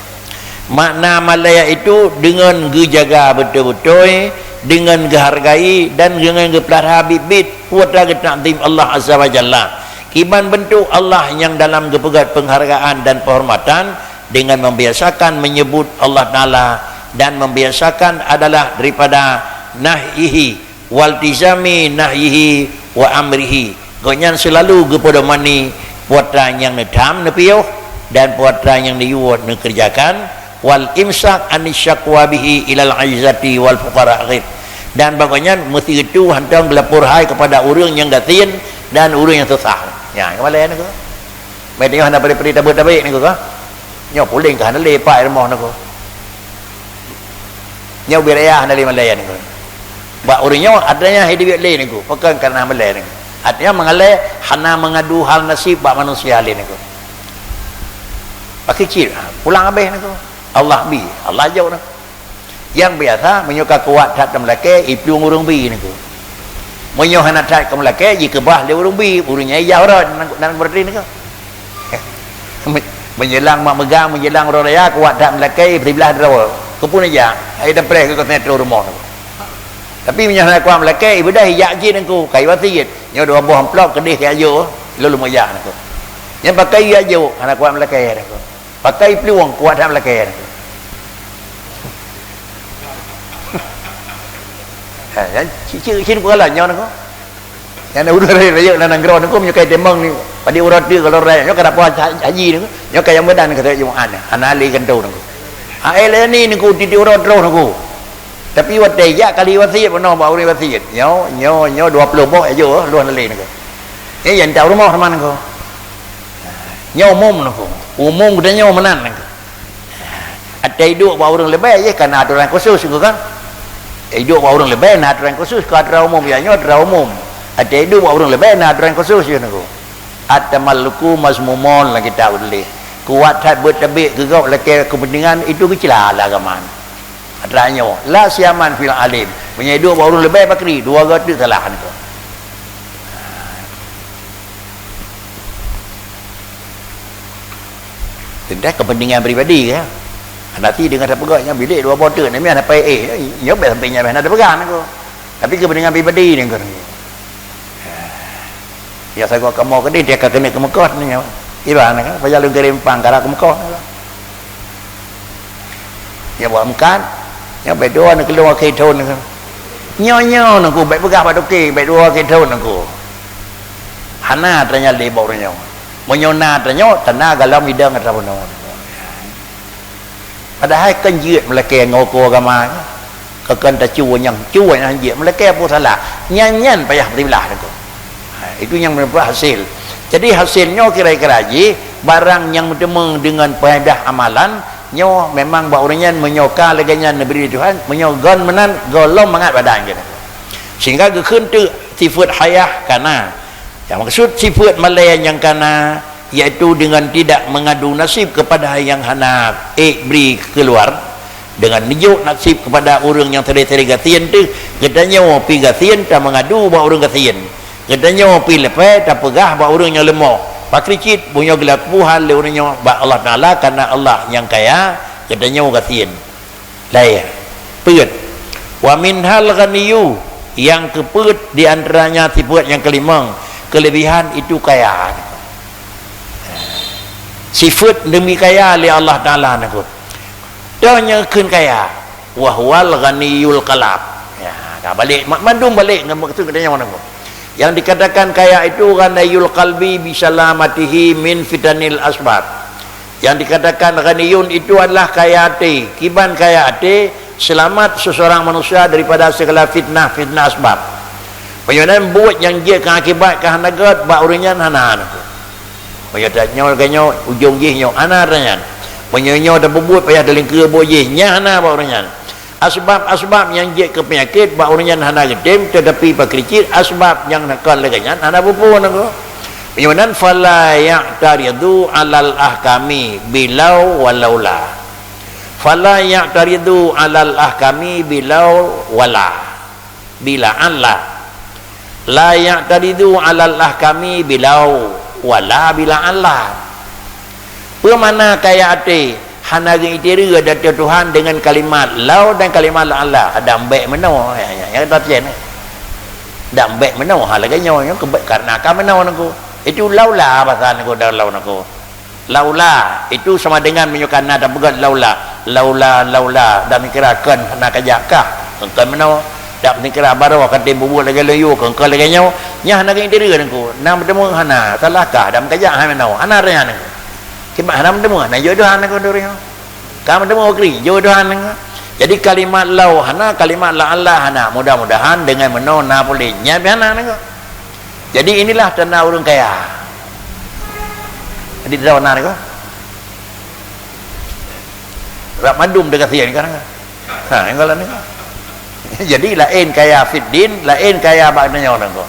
Makna malée itu deungon geujaga beutôi-beutôi, deungon geuhargai dan deungon geupeulara biet-biet peue atra geutakzim Allah azza wa jalla. Kiban beuntuk Allah nyang dalam geupeugét peunghargaan dan peuhormatan, dengan membiasakan menyebut Allah Taala dan membiasakan adalah daripada nahyihi, waltizami nahyihi wa amrihi. Gobnyan seulalu geupeudomani peue atra nyang neutham neupiôh dan peue atra nyang neuyue neukeureujakan, wal imsak anis syakwa bihi ilal aizati wal fuqara akhir. Dan bak gobnyan meuseuti hantom geulapor hai keupada ureuëng nyang gasien dan ureuëng nyang susah. Nyan, keumalée niko. Meutanyoe hana padé-padé tabeuet-tabeuet niko ka? Nyoe puléng ka hana lé pak i rumoh niko. Nyoe ubé raya hana lé malée niko. Bak ureuëng nyoe adanya hai dibiet lé niko, pakon kareuna malée niko. Artinya mangalée hana mengadu hal nasib bak manusia lé niko. Pakri cit, ha, pulang habéh niko. Allah bi, Allah jok niko. Nyang biasa, meunyoe ka kuat that tameulakée, iplueng ureuëng bi niko. Meunyoe hana that kameulakée, jikeubah lé ureuëng bi, ureuëng nyan ijak uroe, nan, nan berarti niko. Me-, meunjelang mak meugang, meunjelang uroe raya, kuat that meulakée, siblah droe. Keupeue neujak? Ai dan preh keu keuneuk troh rumoh niko. Tapi meunyoe hana kuat meulakée, ibadah ijak jih niko, kai wasiet. Nyoe dua boh amplop keudeh keu ajo, lôn meujak niko. Nyan pakai ajo, hana kuat meulakée niko. Pakai plueng kuat that meulakée niko. Ha, nyan cicik cin peukalon nyoe niko. Nyan ureuëng rayeuk-rayeuk lam nanggroe niko meunyoe kai timong ni, padé uroe teuk kalau rayeuk nyoe ka dapah ha-, haji niko. Nyoe kai nyang meudan keu Jumaat nyoe. Hana lé kantô niko. Ha, eh, lé ni niko tiep-tiep uroe troh niko. Tapi watée jak kali wasiet bunoe bak ureuëng wasiet. Nyoe, nyoe, nyoe dua ploh boh ajo lôn lé niko. Eh, nyang tak rumoh teuma niko. Nyoe umum niko. Umum geutanyoe meunan niko. Até iduek bak ureuëng leubeh, jih ka na atoran khusus niko kan. Iduek bak ureuëng leubeh na atoran khusus, ka atoran umum, ya nyoe atoran umum. Até iduek bak ureuëng leubeh na atoran khusus jih niko. At-tamalluku mazmumun lam kitab tuléh. Kuat that beuet tabek keu gob lakée keupeuntengan itu geucela lam agama. Tanyoe, la siaman fil alim. Meunyoe duek bak ureuëng leubeh pakri, dua goe teuk salah niko. Teuntang kepentingan pribadi ya. Nanti dengan siapa gak yang bilik dua bote ni meh apa eh, nyoe bèk sampai nyameh ada pegang niko. Tapi kepentingan pribadi ni kan. Ya sagoe kamoe keudeh dia ka keuneuk keu Mekah ni. Iban kan, payah lôn kirim pang kara keu Mekah. Ya buat meukat. Ya bèk dua ni keuluar akhé thon ni. Nyoe-nyoe nangku bèk peugah bak toke, bèk dua akhé thon nangku. Hana tanya lé bak ureuëng nyoe. Meunyoe na tanyoe, tana galom idong atra bunoe. Padahai kan jeuet meulakée ngon huköm agama nyan. Ka kan tacue nyang cue nyang jeuet meulakée peue salah. Nyan-nyan payah peutiblah niko. Ha, itu nyang meunurot hasil. Jadi hasil nyoe kira-kira jih barang nyang meuteumé deungon faedah amalan nyoe memang bak ureuëng nyan meunyoe ka lagée nyan neubri Tuhan, meunyoe gon meunan golom mangat badan keunoe. Sehingga geukheun teuk sifeuet hayah kana. Nyang maksud sifeuet malée nyang kana yaitu dengan tidak mengadu nasib kepada yang hana ék bri keuluar, dengan neujok nasib kepada ureuëng nyang teurie-teurie gasien teuh, geutanyoe pi gasien ta mengadu bak ureuëng gasien, geutanyoe pi leupée ta peugah bak ureuëng nyang leumoh. Pakri cit meunyoe geulaku hal lé ureuëng nyoe bak Allah Taala, karena Allah nyang kaya, geutanyoe gasien. Laén. Peuet. Wa minhal ghaniyu, nyang keupeuet di antaranya sifeuet nyang keulimong, kelebihan itu kaya. Sifeuet demi kaya lé Allah Taala nangku. Toh nyang kheun kaya, wa huwal ghaniyul kalab. Ya, ka balik, ma-, mandum balik ngon maksud geutanyoe nangku. Yang dikatakan kaya itu ghaniyul qalbi bisalamatihi min fitanil asbab. Yang dikatakan ghaniyun itu adalah kaya até. Kiban kaya até, seulamat seseorang manusia daripada segala fitnah-fitnah asbab. Meunyoe nan buet nyang jeuet keu akibat ka hana gét bak ureuëng nyan hana nangku. Meunyoe tanyoe lagée nyoe ujong jih nyoe hana atra nyan. Meunyoe nyoe tapeubuet payah talingkeue buet jih, nyan hana bak ureuëng nyan. Asbab-asbab nyang jeuet keu peunyakét bak ureuëng nyan hana geutem, teutapi pakri cit asbab nyang nakon lagée nyan hana peue-peue nangku. Meunyoe nan fala ya'taridu alal ahkami bilau walaula. Fala ya'taridu alal ahkami bilau wala. Bila Allah. La ya'taridu alal ahkami bilau wala bila Allah. Peue makna kaya até hana geuiktiri ateueh Tuhan deungon kalimat lau dan kalimat la Allah. Dam bék meunoe, ya, ya, ya, tafsir ni. Dam bék meunoe, ha lagée nyoe, nyoe keubet karena ka meunoe nangku. Itu laula bahasa nangku dan lau nangku. Laula, itu sama dengan meunyoe kana tapeugét laula. Laula, laula, dan kira kon hana kajak kah. Kon meunoe. Dak meunyoe kira baroe ka tem bubuet lagée leuyu, kon, kon lagée nyoe. Nyan hana geuiktiri nangku. Na meuteumé hana, salah kah, dan kajak hana meunoe. Hana atra nyan nangku. Sebab hana meuteumé, hana jok Tuhan nangku duri nyoe. Ka meuteumé kri, jok Tuhan nangku. Jadi kalimat lau hana, kalimat la Allah hana. Mudah-mudahan deungon meunoe na puléh. Nyan pih hana nangku. Jadi inilah tanda ureuëng kaya. Jadi droe na nangku. Rab mandum teugasien kan? Ha, nyang galak ni. Jadi laén kaya fid din, laén kaya bak donya nangku.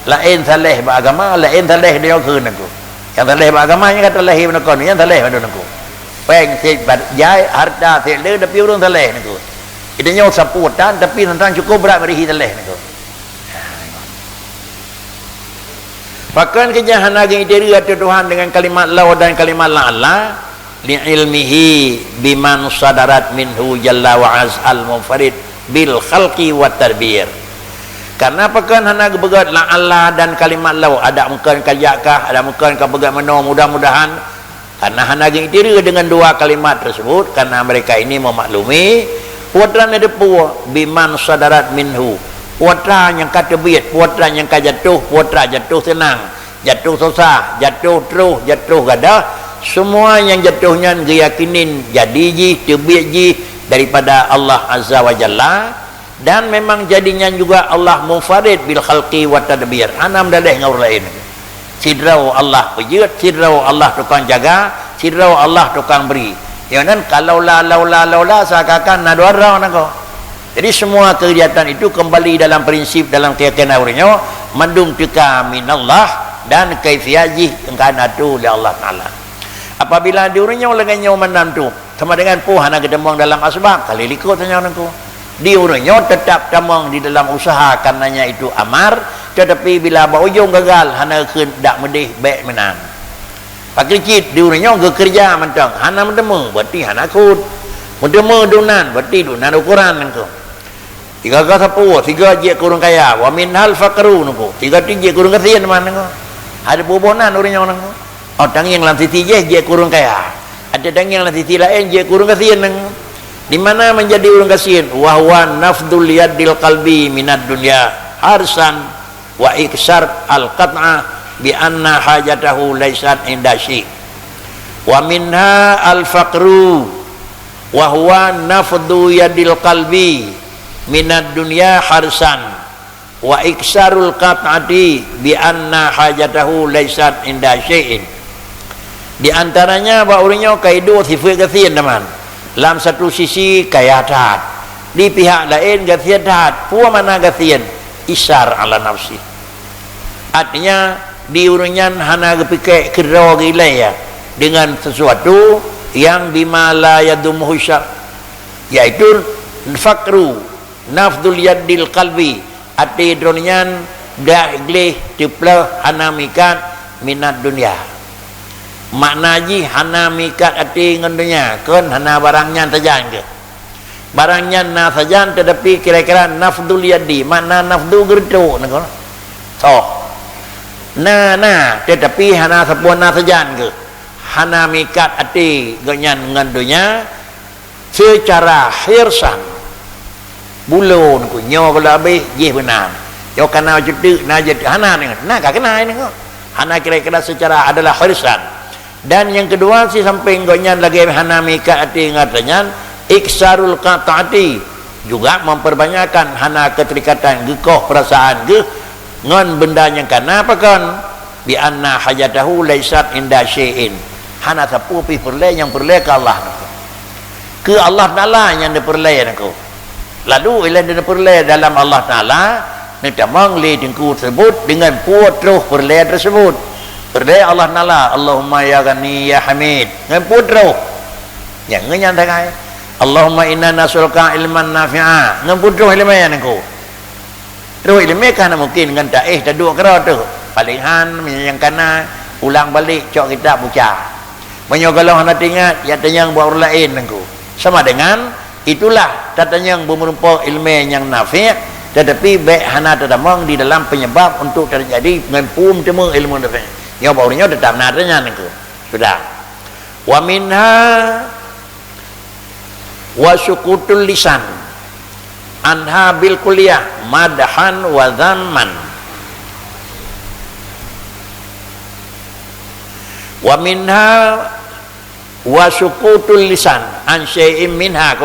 Laén saleh bak agama, laén saleh donya keu nangku. Nyang saleh bak agama nyang kata lahé bak nangku, nyang saleh bak nangku. Péng sit bat jai, harta sit le, tapi ureuëng saleh nangku. Itu nyoe sapu tan, tapi tantang cukup brat berihi saleh nangku. Pakon keujah hana geuiktiri ateueh Tuhan deungon kalimat lau dan kalimat la Allah, li ilmihi biman sadarat minhu jalla wa az al munfarid bil khalqi wat tadbir. Karena pakon hana geupeugét la Allah dan kalimat lau, adak meukon ka jak kah, adak meukon ka peugét meunoe, mudah-mudahan Karena hana geuiktiri deungon dua kalimat tersebut, karena mereka ini memaklumi, peue atra na teupeue biman sadarat minhu, peue atra nyang ka teubiet, peue atra nyang ka jatoh, peue atra jatoh seunang, jatoh susah, jatoh troh, jatoh gadoh, semua nyang jatoh nyan geuyakinin jadi jih, teubiet jih daripada Allah Azza wa Jalla. Dan memang jadi nyan juga Allah munfarid bil khalqi wa tadbir, hana meudaleh ngon ureuëng laén. Sidroe Allah peujeuet, sidroe Allah tukang jaga, sidroe Allah tukang bri. Nyoe nan kalau la, laula, laula, seakan-akan na dua droe nangko. Jadi semua kegiatan itu kembali dalam prinsip, dalam keyakinan ureuëng nyoe, mandum teuka minallah dan kaifiat jih engka na tu lé Allah Taala. Apabila di ureuëng nyoe lagée nyoe meunan tu, Sama dengan peue hana geutamong dalam asbab, ka lheueh likot tanyoe nangku. Di ureuëng nyoe teutap tamong di dalam usaha, karenanya itu amar, tetapi bila bak ujong gagal, hana kheun dak meudeh, bék meunan. Pakri cit di ureuëng nyoe geukeureuja mantong, hana meuteumé, berarti hana kheun. Meuteumé dunan, berarti dunan ukoran nangku. Tiga ga sapeue, tiga jeuet keu ureuëng kaya, wa minhal faqru nangku. Tiga ti jeuet keu ureuëng gasien man nangku. Ada buboh nan ureuëng nyoe nangku. Oh, tangieng lam sisi jih jeuet keu ureuëng kaya. Ada tangieng lam sisi laén jeuet keu ureuëng gasien nangku. Di mana menjadi ureuëng gasien? Wa huwa nafdul yadil qalbi minad dunya harsan wa iksar al qat'ah bi anna hajatahu laisat inda syai'. Wa minha al faqru wa huwa nafdu yadil qalbi minad dunya harsan wa iksarul qat'ati bi anna hajatahu laisat inda syai'in. Di antaranya bak ureuëng nyoe ka iduek sifeuet gasien teuma. Lam satu sisi kaya that, di pihak laén gasien that. Peue makna gasien? Isar ala nafsi. Artinya, di ureuëng nyan hana geupike keudroe geuilée ya dengan sesuatu yang bima la yadumuhu syar, yaitu fakru nafdul yadil qalbi, até droe nyan dah gleh teupleuh hana mikat minat dunia. Makna jih hana mikat até ngon dunia, kon hana barang nyan sajan keuh. Barang nyan na sajan, tetapi kira-kira nafdul yadi, makna nafdu geureutok nangku. Soh. Na, na, tetapi hana sapeue na sajan keuh. Hana mikat até gobnyan ngon donya secara hirsan. Bulo nangku nyoe kalau habéh jih beuna. Nyoe kana cuteuk na jeuet hana nangku. Na ka keunan nangku. Hana kira-kira secara adalah hirsan. Dan nyang keudua, si sampéng gobnyan lagée hana mikat até ngon atra nyan, iksarul qat'ati, juga memperbanyakkan hana keuterikatan geukoh perasaan geuh ngon benda nyang kana pakon, bi anna hajatahu laisat inda syai'in, hana sapeue pih peureulée nyang peureulée keu Allah nangku. Keu Allah Taala nyang dipeureulée nangku. Lalu ilée neupeureulée dalam Allah Taala, neutamong lé teungku tersebut dengan peue troh peureulée tersebut. Peureulée Allah Taala, Allahumma ya Ghani ya Hamid. Ngon peue troh? Nyang ngon nyan sagai. Allahumma inna nas'aluka ilman nafi'a. Ngon peue troh ileumé nangku? Troh ileumé ka hana mungkin ngon taéh taduek keudroe teuh. Paléng han meunyoe nyang kana ulang balek cok kitab buca. Meunyoe galom hana teuingat, ya tanyong bak ureuëng laén nangku. Sama dengan itulah tatanyong beumeurumpok ileumé nyang nafi', tetapi bék hana tatamong di dalam penyebab untuk terjadi ngon peue meuteumé ilmu nafi'. Nyoe bak ureuëng nyoe teutap na tanyong nangku. Sudah. Wa minha wa sukutul lisan anha bil kulliyah madhan wa dhamman. Wa minha wa sukutul lisan an syai'in minha.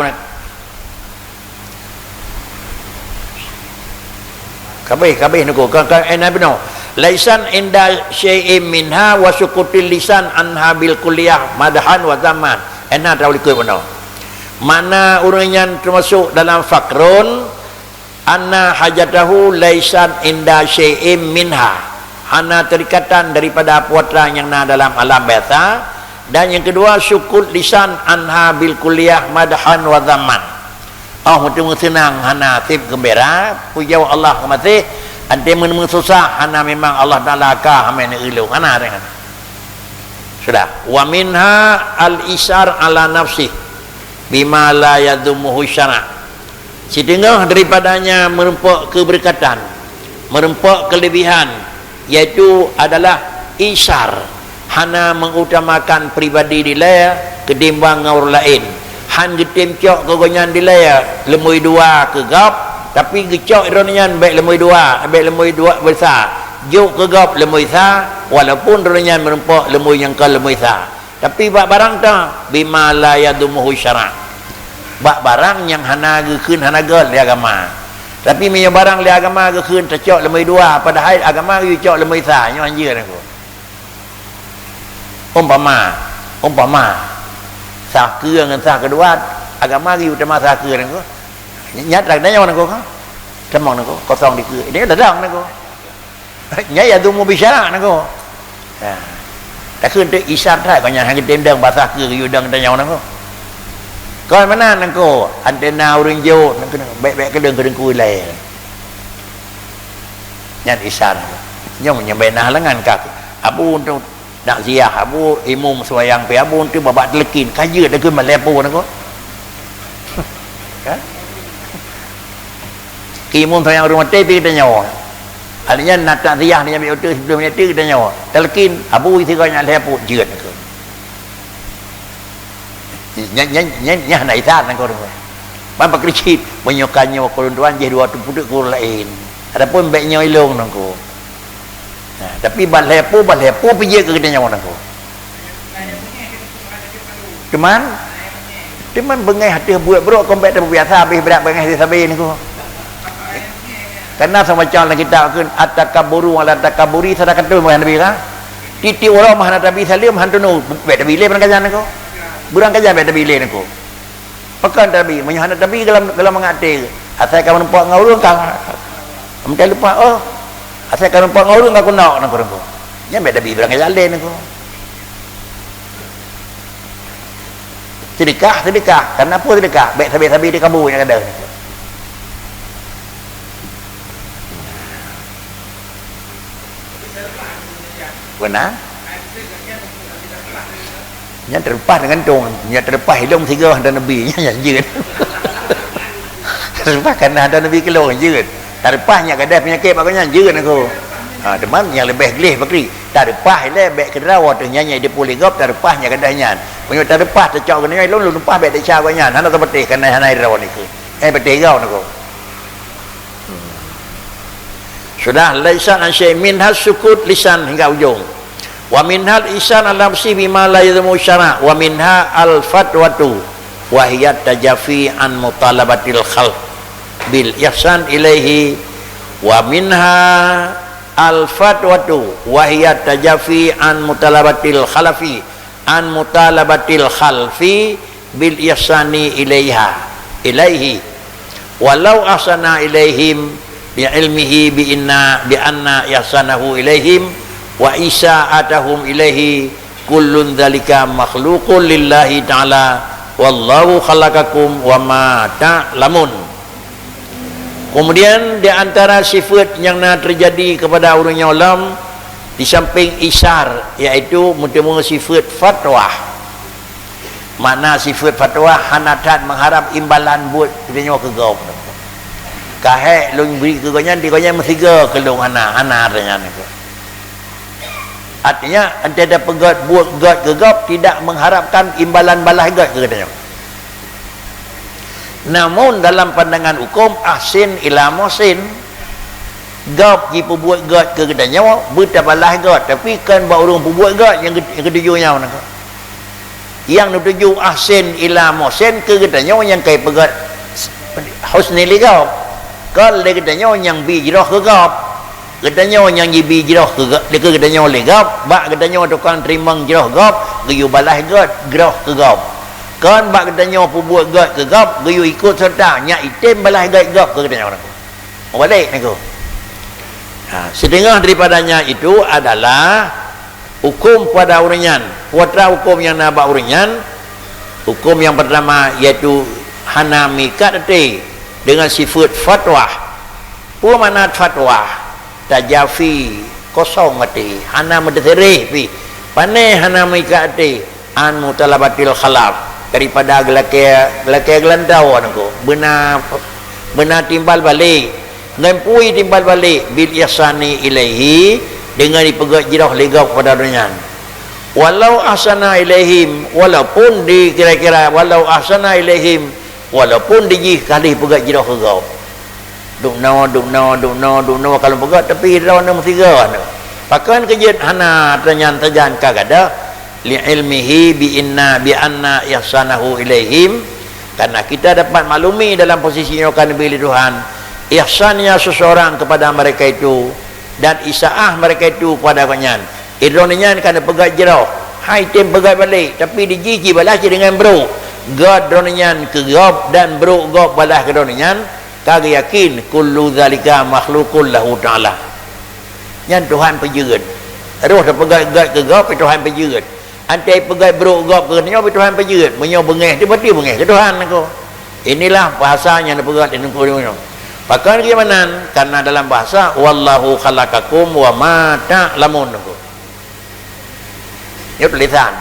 Kabeh, kabeh nangku. Ka, ka, eh, na bunoe. Laisan inda syai'in minha wa sukutil lisan anha bil kulliyah madhan wa dhamman. Eh, na tahu likot bunoe. Mana ureuëng nyan termasuk dalam fakrun, anna hajatahu laisan inda syai'in minha. Hana terikatan daripada putra nyang na dalam alam biasa. Dan yang kedua, sukut lisan anha bil kulliyah madhan wa dhamman. Oh, meuteumé seunang hana seb geumbira, pujoe Allah keumaséh, até meuteumé susah hana memang Allah Taala ka hamé neueulong, hana deungon. Sudah. Wa minha al-isar ala nafsih bima la yadhumuhu syara'. Siteungoh daripadanya meurumpok keubeureukasan, meurumpok keulebihan, yaitu adalah isar, hana mengutamakan pribadi dilée ketimbang ngon ureuëng laén. Han geutem cok keu gobnyan dilée leumui dua keu gob, tapi geucok droeneuh nyan bék leumui dua, bék leumui dua beusa. Jok keu gob leumui sa, walaupun droeneuh nyan meurumpok leumui nyang kon leumui sa. Tapi bak barang ta, bima la yadhumuhu syara'. Bak barang nyang hana geukheun, hana göt lé agama. Tapi meunyoe barang lé agama geukheun tacok leumui dua, padahai agama geucok leumui sa, nyoe hanjeuet nangku. Umpama, umpama, sah keue ngon sah keudua, agama geucok utama sah keue nangku. Nyata nyoe nangku ka? Tamong nangku, kosong dikeue. Ini datang nangku. Nyan yadhumu bi syara' nangku. Ha. Takheun teuk isar that, kon nyan han geutem dong basah keue geuyue dong tanyoe nangku. Kon meunan nangko, antena ureueng jok, nangko, bèk-bèk keudeueng keu teungku ilèe. Nyan ihsan. Nyoe meunyoe bèk na halangan ka. Abu untuk takziah, abu imum seumayang pih, abu untuk babah teuleukin, ka jeuet dah keu malèe po nangko. Kan? Keu imum seumayang ureueng maté pih geutanyoe. Akhirnya na takziah, nyan ambil oto siplôh minit geutanyoe. Teuleukin, abu sigoe nyan lhèe po jeuet nangko. Nyan, nyan, nyan, nyan hana ihsan nangko. Ban pakri cit, meunyoe ka nyoe keu lôn tuan, jih dua tu putôk keu ureueng laén. Adapun bèk nyoe ilôn nangko. Nah, tapi ban lhèe po, ban lhèe po pih jeuet keu geutanyoe nangko. Teuma, teuma beungèh ateueh buet brôk kon bèk teupeubiasa, abéh brat beungèh sabe-sabe nangko. Karena sama macam dalam kitab kheun, "At-takabburu 'ala takabburi sadaqatun," kheun Nabi kan. Tiep-tiep uroe meuhana tabi saleuem, han teunoe, bèk tabi lé beurangkajan nangko. Beurangkajan bèk tabi lé nangko. Pakon tabi, meunyoe hana tabi dalam, dalam mangat até. Asai ka meurumpok ngon ureueng ka. Meutai lupa, oh. Asai ka meurumpok ngon ureueng ka kunok nangko, nangko. Nyan bèk tabi beurangkajan lé nangko. Seudeukah, seudeukah. Karena peue seudeukah? Bèk sabe-sabe di kabu nyang gadôh. Beuna? Nyan teuleupah deungon tông, nyan teuleupah ilôn sigoe hana nabi, nyan, nyan jeuet. Teuleupah kana hana nabi keulôn jeuet. Teuleupah nyan gadôh peunyakét bak gobnyan jeuet nangko. Ha, teuma nyang leubeh gleh pakri. Teuleupah ilèe bèk keudroe teuh nyan, nyan ideup lé gob, teuleupah nyan gadôh nyan. Meunyoe teuleupah teucok geuh nyan, lôn, lôn leupah bèk teucok gobnyan. Hana teupeuteh kana hana droe nangko. Eh, peuteh gob nangko. Sudah, lisan an syai', minha sukut lisan hingga ujong. Wa minhal ihsan ala nafsi bima la yadhmu syara', wa minha al fatwatu wa hiya tajafi an mutalabatil khalf bil ihsan ilaihi, wa minha al fatwatu wa hiya tajafi an mutalabatil khalafi an mutalabatil khalfi bil ihsani ilaiha, ilaihi, walau ahsana ilaihim bi ilmihi bi inna, bi anna ihsanahu ilaihim wa isa'atahum ilaihi, kullun dzalika makhluqun lillahi ta'ala, wallahu khalaqakum wa ma ta'lamun. Kemudian, di antara sifat nyang na teujadi keupada ureueng nyang lom, di samping isar, yaitu meuteumé sifat fatwah. Makna sifat fatwah hana that meuharab imbalan buet geutanyoe keu gob. Ka hék lôn bri keu gobnyan, di gobnyan meusigoe keu lôn, hana, hana, artinya nyan. Artinya, entah tapeugét buet gét keu gob, tidak mengharapkan imbalan balaih gét keu geutanyoe. Namun, dalam pandangan hukum, ahsin ila muhsin, gob jipeubuet gét keu geutanyoe, beutabalaih gét, tapi kon bak ureueng peubuet gét nyang geu-, nyang geutuju nyoe nangko. Nyang neutuju ahsin ila muhsin keu geutanyoe nyang ka jipeugét husni li gob. Kon lé geutanyoe nyang bi jroh keu gob. Geutanyoe nyang jibi jroh keu, keu geutanyoe lé gob, bak geutanyoe tukang teurimong jroh gob, geuyue balaih gét jroh keu gob. Kon bak geutanyoe peubuet gét keu gob, geuyue ikot seureuta nyak item balaih gét gob keu geutanyoe. Meubalek nangko. Ha, siteungoh daripadanya itu adalah hukum pada ureueng nyan. Peue atra hukum nyang na bak ureueng nyan? Hukum nyang peurtama yaitu hana meuikat até deungon sifeuet fatwah. Peue makna fatwah? Tajafi, kosong até, hana meuteuseureh pih. Pané hana meuikat até, an mutalabatil khalaf, daripada geulakée, geulakée geulantoe nangko, beuna, beuna timbal balek. Ngon peue timbal balek? Bil ihsani ilaihi, deungon jipeugét jroh lé gob keupada ureueng nyan. Walau ahsana ilaihim, walaupun di kira-kira, walau ahsana ilaihim, walaupun di jih ka lheueh peugét jroh keu gob. Dubnoe, dubnoe, dubnoe, dubnoe ka lôn peugét, tapi droeneuh meusigoe nyoe. Pakon keu jeuet hana, atra nyan sajan ka gadôh? Li ilmihi bi inna, bi anna ihsanahu ilaihim, karena kita dapat maklumi dalam posisi nyoe ka neubri lé Tuhan, ihsannya seseorang kepada mereka itu, dan isaah mereka itu kepada gobnyan. Droeneuh nyan ka neupeugét jroh, han item peugét balek, tapi di jih jibalah cit deungon brok. Gét droeneuh nyan keu gob dan brok gob balah keu droeneuh nyan, ka geuyakin, kullu dzalika makhluqun lahu ta'ala. Nyan Tuhan peujeuet. Roh tapeugét gét keu gob, Tuhan peujeuet. Antai peugah brok gob keu nyoe, Tuhan peujeuet. Meunyoe beungéh, tiba-tiba beungéh keu Tuhan nangko. Inilah bahasa nyang neupeugah lé Teungku nyoe. Pakon geuh meunan? Karena dalam bahasa, "Wallahu khalaqakum wa ma ta'lamun," nangko. Nyoe tulisan.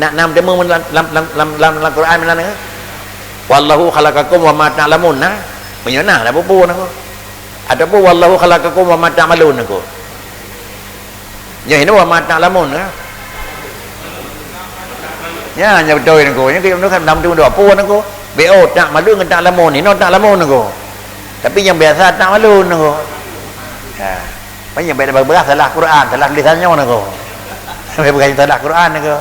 Nak nam temu lam, lam, lam, lam, lam, lam Quran meunan, eh? "Wallahu khalaqakum wa ma ta'lamun," nah. Meunyoe nah, dah peue-peue nangko. Ataupun, "Wallahu khalaqakum wa ma ta'malun," nangko. Nyoe hino wa ma ta'lamun, ha? Ya, nyoe beutôi nangko. Nyoe keuneuk kan dalam tu dua pun nangko. B O ta'malun ngon ta'lamun. Hino ta'lamun nangko. Tapi nyang biasa ta'malun nangko. Ya. Banyak baik beurah salah Quran, salah tulisan nyoe nangko. Bukan salah Quran nangko.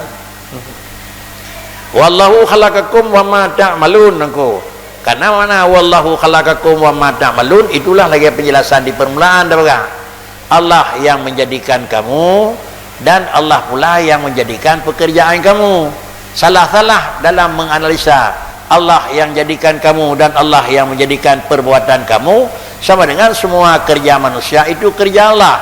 "Wallahu khalaqakum wa ma ta'malun," nangko. Karena makna "Wallahu khalaqakum wa ma ta'malun" itulah lagée penjelasan di permulaan dah peugah. Allah yang menjadikan kamu dan Allah pula yang menjadikan pekerjaan kamu. Salah-salah dalam menganalisa Allah yang jadikan kamu dan Allah yang menjadikan perbuatan kamu, sama dengan semua kerja manusia itu kerja Allah.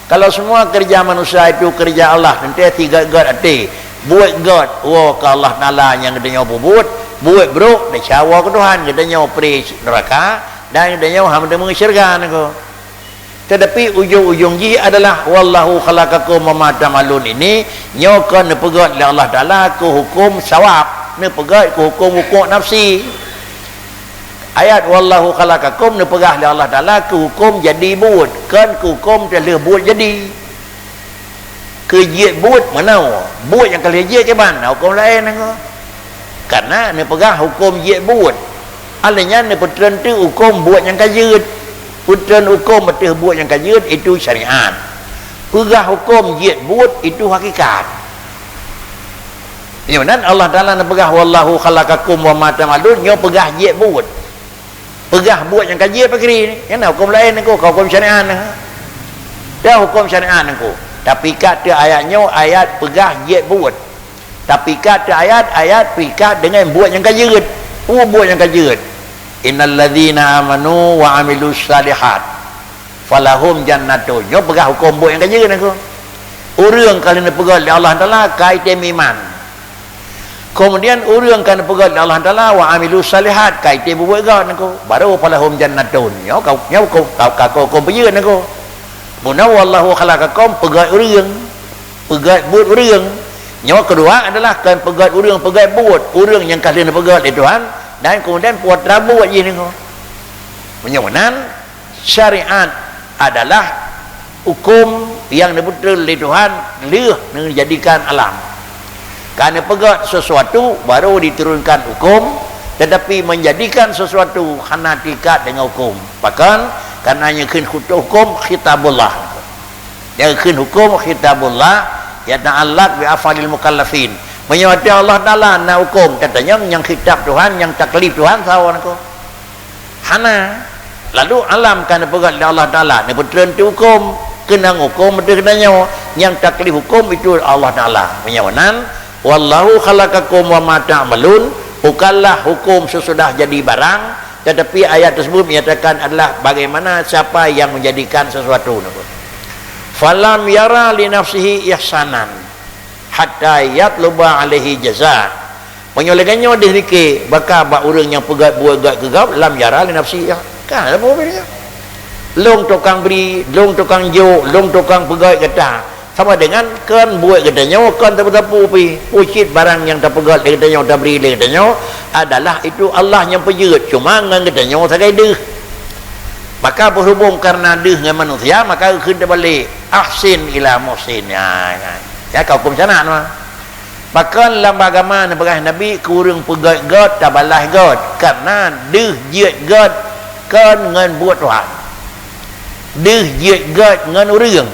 Kalau semua kerja manusia itu kerja Allah, teuntée si gét-gét até, buet gét woe keu Allah Taala nyang geutanyoe peubuet, buet brok desya woe keu Tuhan, geutanyoe pri neuraka dan geutanyoe hana meuteumé syeuruga nangko. Tetapi ujong-ujong jih adalah, "Wallahu khalaqakum wa ma ta'malun" ini, nyoe kon neupeugét lé Allah Taala keu huköm sawab, neupeugét keu huköm hukuk nafsi. Ayat "Wallahu khalaqakum" neupeugah lé Allah Taala keu huköm jadi buet, kon keu huköm teuh lheueh buet jadi. Keu jeuet buet meunoe, buet nyang ka lheueh jeuet kiban, na huköm laén nangko. Karena neupeugah huköm jeuet buet. Alheuh nyan neupeutreun teuk huköm buet nyang ka jeuet. Peutreun huköm ateueh buet nyang ka jeuet itu syariat. Peugah huköm jeuet buet itu hakikat. Nyoe nan Allah Taala neupeugah, "Wallahu khalaqakum wa ma ta'malun," nyoe peugah jeuet buet. Peugah buet nyang ka jeuet pakri, nyan na huköm laén nangko, ka huköm syariat nangko. Dah huköm syariat nangko. Tapi ka teu ayat nyoe, ayat peugah jeuet buet. Tapi ka teu ayat, ayat pikat deungon buet nyang ka jeuet. Peue buet nyang ka jeuet? "Innal ladzina amanu wa amilus shalihat falahum jannatun." Nyoe peugah huköm buet nyang ka jeuet nangko. Ureuëng ka lheueh neupeugét lé Allah Taala ka item iman. Kemudian ureuëng ka neupeugét lé Allah Taala wa amilus shalihat ka item buet gét nangko. Baru falahum jannatun. Nyoe ka, nyoe ka, ka, ka huköm peujeuet nangko. Meunan, "Wallahu khalaqakum" peugét ureuëng. Peugét buet ureuëng. Nyoe keudua adalah kon peugét ureuëng, peugét buet ureuëng nyang ka lheueh neupeugét lé Tuhan dan kemudian putra buet jih nangko. Meunyoe meunan, syariat adalah huköm nyang neupeutreun lé Tuhan lheueh neujadikan alam. Ka neupeugét sesuatu baru diturunkan huköm, tetapi menjadikan sesuatu hana terikat dengan huköm. Pakon? Karena nyan kheun huköm khitabullah. Nyang kheun huköm khitabullah yata'allaq bi af'alil mukallafin. Meunyoe watée Allah Taala na huköm, tatanyong nyang khitab Tuhan, nyang taklif Tuhan saboh nangko? Hana. Lalu alam ka neupeugét lé Allah Taala, neupeutreun teuh huköm, keunong huköm ateueh geutanyoe, nyang taklif huköm itu Allah Taala. Meunyoe meunan, "Wallahu khalaqakum wa ma ta'malun," bukanlah huköm sesudah jadi barang, tetapi ayat tersebut menyatakan adalah bagaimana siapa yang menjadikan sesuatu. "Falam yara li nafsihi ihsanan hatta yatluba alaihi jaza." Meunyoe lagée nyoe deuh nike, baka bak ureuëng nyang peugét buet gét keu gob, "lam yara li nafsihi ihsanan." Ka, apa beda? Lôn tukang bri, lôn tukang jok, lôn tukang peugét gata. Sama dengan kon buet geutanyoe, kon tapeue-tapeue pih. Peue cit barang nyang tapeugét lé geutanyoe, tabri lé geutanyoe adalah itu Allah nyang peujeuet, cuma ngon geutanyoe sagai deuh. Maka berhubung karena deuh ngon manusia, maka geukheun teubalek, "Ahsin ila muhsin." Ya, ya. Ya, ka huköm syariat mah. Pakon lam agama neupeugah Nabi, "Keu ureuëng peugét gét, tabalaih gét," karena deuh jeuet gét kon ngon buet Tuhan. Deuh jeuet gét ngon ureuëng.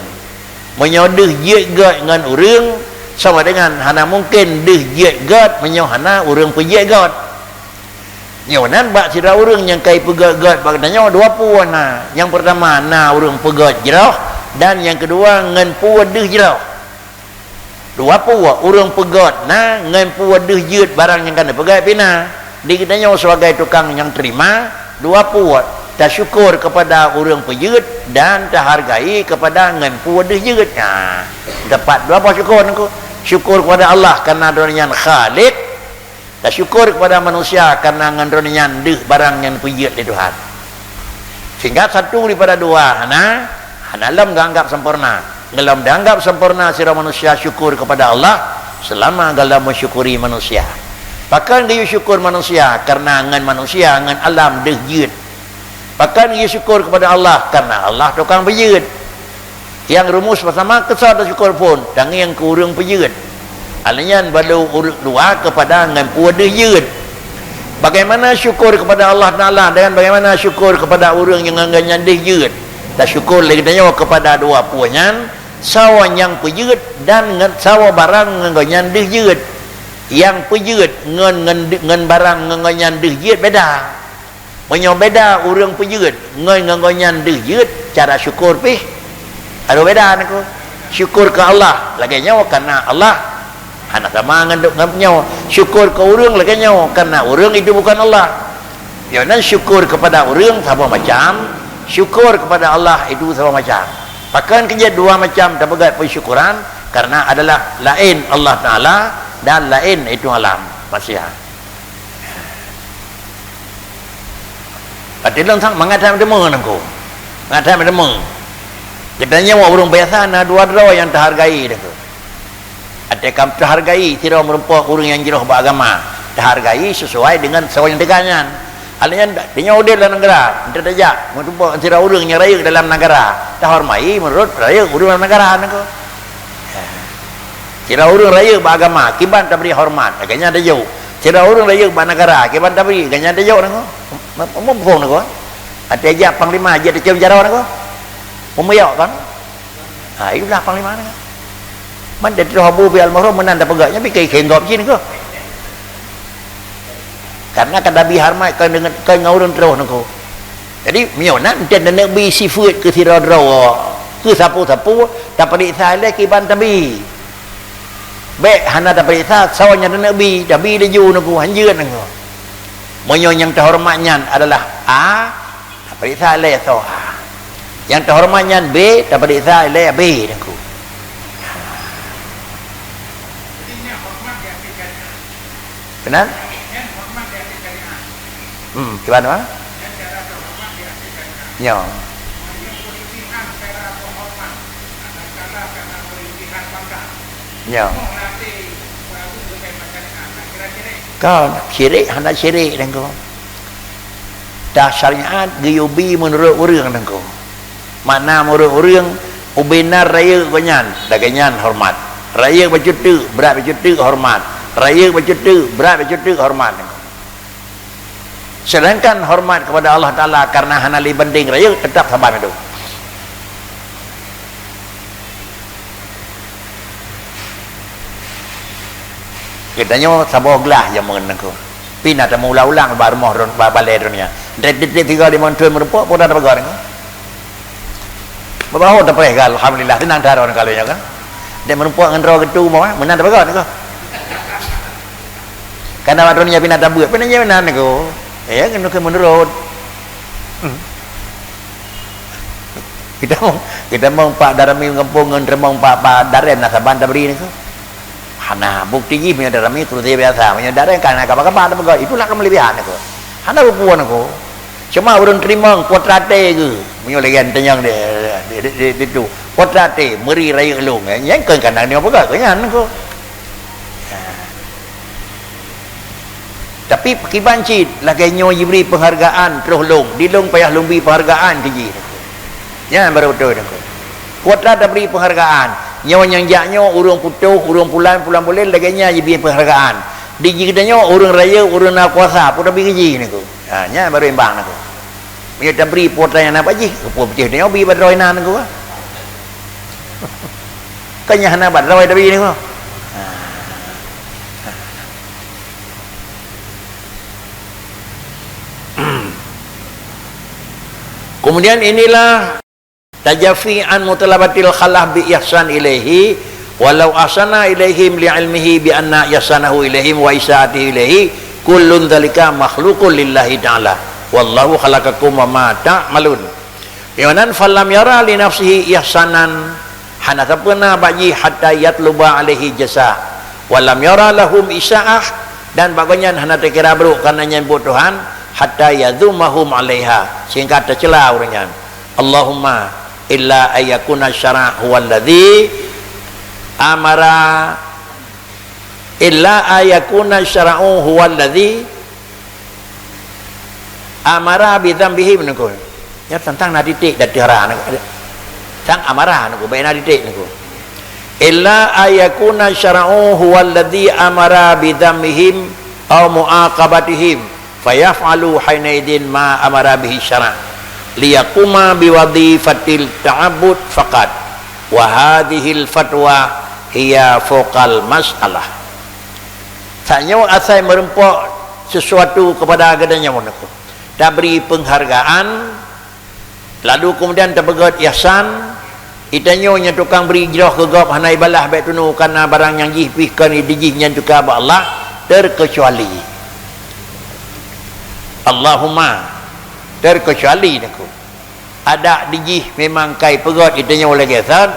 Meunyoe deuh jeuet gét ngon ureuëng, sama dengan hana mungken deuh jeuet gét meunyoe hana ureuëng peujeuet gét. Nyoe nan bak sidroe ureuëng nyang ka ipeugét gét bak geutanyoe dua peue na. Nyang peurtama na ureuëng peugét jroh dan nyang keudua ngon peue deuh jroh. Dua peue ureuëng peugét na ngon peue deuh jeuet barang nyang ka neupeugét pih na. Di geutanyoe sibagai tukang nyang terima, dua peue, tasyukur kepada ureuëng peujeuet dan tahargai kepada ngon peue deuh jeuet. Nah, dapat dua peue syukur nangko. Syukur kepada Allah karena Droeneuh nyan Khaliq, dan syukur kepada manusia karena ngon Droeneuh nyan deuh barang nyang peujeuet lé Tuhan. Sehingga satu daripada dua hana, hana lom geuanggap sempurna. Gohlom dianggap sempurna sidroe manusia syukur kepada Allah selama gohlom mensyukuri manusia. Pakon geuyue syukur manusia? Karena ngon manusia, ngon alam deuh jeuet. Pakon geuyue syukur kepada Allah? Karena Allah tukang peujeuet. Nyang rumus bersama, keu soe tasyukur phon, tangieng keu ureuëng peujeuet. Hal nyan baru ureuëng dua kepada ngon peue deuh jeuet. Bagaimana syukur kepada Allah Taala dengan bagaimana syukur kepada ureuëng nyang ngon nyan deuh jeuet? Tasyukur lé geutanyoe kepada dua peue nyan, saboh nyang peujeuet dan ngon saboh barang ngon nyan deuh jeuet. Nyang peujeuet ngon, ngon, ngon barang ngon nyan deuh jeuet beda. Meunyoe beda ureuëng peujeuet ngon, ngon, ngon nyan deuh jeuet, cara syukur pih harôh beda, Teungku. Syukur keu Allah lagée nyoe karena Allah hana sama ngon, ngon nyoe. Syukur keu ureuëng lagée nyoe karena ureuëng itu bukan Allah. Nyoe nan syukur kepada ureuëng saboh macam, syukur kepada Allah itu saboh macam. Pakon keujeuet dua macam tapeugét pensyukuran? Karena adalah laén Allah Taala dan laén itu alam manusia. Até lôn sang mangat that meuteumé, Teungku. Mangat that meuteumé. Geutanyoe ureuëng biasa na dua droe nyang tahargai, Teungku. Até ka tahargai sidroe meurumpok ureuëng nyang jroh bak agama, tahargai sesuai dengan soe nyang teuka nyan. Hal nyan, tanyoe udeb lam nagara, enteuk tajak meurumpok sidroe ureuëng nyang rayeuk dalam nagara, tahormati meunurot rayeuk ureuëng lam nagara, Teungku. Sidroe ureuëng rayeuk bak agama, kiban tabri horeumat, lagée nyan tajok. Sidroe ureuëng rayeuk bak nagara, kiban tabri, lagée nyan tajok, Teungku. Muphom, Teungku. Até jak panglima, jak tacok jaroe, Teungku. Meumiyok kan? Ha, itulah panglima, Teungku. Man, dari Abu Bi Almarhum meunan tapeugah, nyan pike kheun gob jih, Teungku. Karena ka tabi horeumat kon deungon, kon ngon ureuëng troh, Teungku. Jadi, meunyoe na, enteuk neuneuk bi sifeuet keu sidroe-droe, keu sapeue-sapeue, tapeuriksa ilée kiban tabi. Bék hana tapeuriksa, soe nyang neuneuk bi, tabi laju, Teungku, hanjeuet, Teungku. Meunyoe nyang teuhoreumat nyan adalah A, tapeuriksa ilée soe A. Nyang teuhoreumat nyan B, tapeuriksa ilée B, Teungku. Beuna? Hmm, kiban, Teungku? Nyoe. Nyoe. Kon, syirik hana syirik, Teungku. Tasyariat geuyue bi meunurot ureuëng, Teungku. Makna meunurot ureuëng, ubena rayeuk gobnyan, lagée nyan horeumat. Rayeuk bacut teuk, brat bacut teuk, horeumat. Rayeuk bacut teuk, brat bacut teuk, horeumat, Teungku. Sedangkan horeumat kepada Allah Taala karena hana lé bandeng rayeuk, teutap saban itu. Geutanyoe saboh glah jameun, Teungku. Pih na tameuulang-ulang bak rumoh droe, bak balée droeneuh nyan. Dek tieb-tieb tiga limong thon meurumpok, peue tapeugah, Teungku? Beubahu tapreh, alhamdulillah, seunang that droeneuh ka lheueh nyoe, kan? Dek meurumpok ngon droe geutu, meunan tapeugah, Teungku. Karena bak droeneuh nyan pih na tabeuet, pih na nyan meunan, Teungku. Ya, keuneuk meunurot. Hmm. Geutamong, geutamong Pak Darmi gampông ngon tamong Pak, Pak Darem na saban tabri, Teungku. Hana, bukti jih meunyoe Darmi kursi biasa, meunyoe Darem ka na kaba-kaba tapeugah, itulah keumuliaan, Teungku. Hana peue-peue, Teungku. Cuma ureuëng teurimong putra até geuh. Meunyoe lagée tanyong di, di, di, di, di tu. Putra até, meuri rayeuk lôn. Nyan kon kana nyoe peugah, kon nyan, Teungku. Nah. Tapi kiban cit, lagée nyoe jibri penghargaan troh lôn, di lôn payah lôn bi penghargaan keu jih. Nyan baru beutôi, Teungku. Putra tabri penghargaan. Nyoe nyang jak nyoe ureuëng putôh, ureuëng pulan, pulan buleuen, lagée nyan jibri penghargaan. Di jih geutanyoe ureuëng rayeuk, ureuëng na kuasa, peue tabi keu jih, Teungku. Ha, nyan baru imbang, Teungku. Meunyoe tabri putra nyang na bak jih, peue pitéh tanyoe bi bak droe inan, Teungku. Kan nyang hana bak droe tabi, Teungku. Kemudian inilah tajafi an mutalabatil khalaf bi ihsan ilaihi, walau ahsana ilaihim li ilmihi bi anna ihsanahu ilaihim wa isaatihi ilaihi, kullun dzalika makhluqun lillahi ta'ala. Wallahu khalaqakum wa ma ta'malun. Nyoe nan, falam yara li nafsihi ihsanan, Hana sapeue na bak jih hatta yatluba alaihi jaza, wa lam yara lahum isa'ah, dan bak gobnyan hana teukira brok kareuna nyan buet Tuhan, hatta yadhumahum alaiha, sehingga teucela ureuëng nyan. Allahumma illa ayyakuna syara' huwallazi amara, illa ayyakuna syara'u huwallazi amara bidzambihim niko. Nyan teuntang na titik dan tiara niko. Sang amara niko, baik na titik niko. Illa ayyakuna syara'u huwallazi amara bidzambihim aw muaqabatihim, fayaf'alu hainaidzin ma amara bihi syara', liyaquma biwadhifatil ta'abbud faqat, wa hadzihil fatwa hiya fauqal mas'alah. Tanyoe asai meureumpok sesuatu keupada geutanyoe niko. Tabri peunghargaan, lalu keumudian tapeugét ihsan, geutanyoe nyang tukang bri jroh keu gob hana ibalah bék tunu kareuna barang nyang jih pih kon dijih nyan teuka bak Allah, terkecuali. Allahumma, terkecuali niko. Adak dijih memang kai peugét geutanyoe lagée san,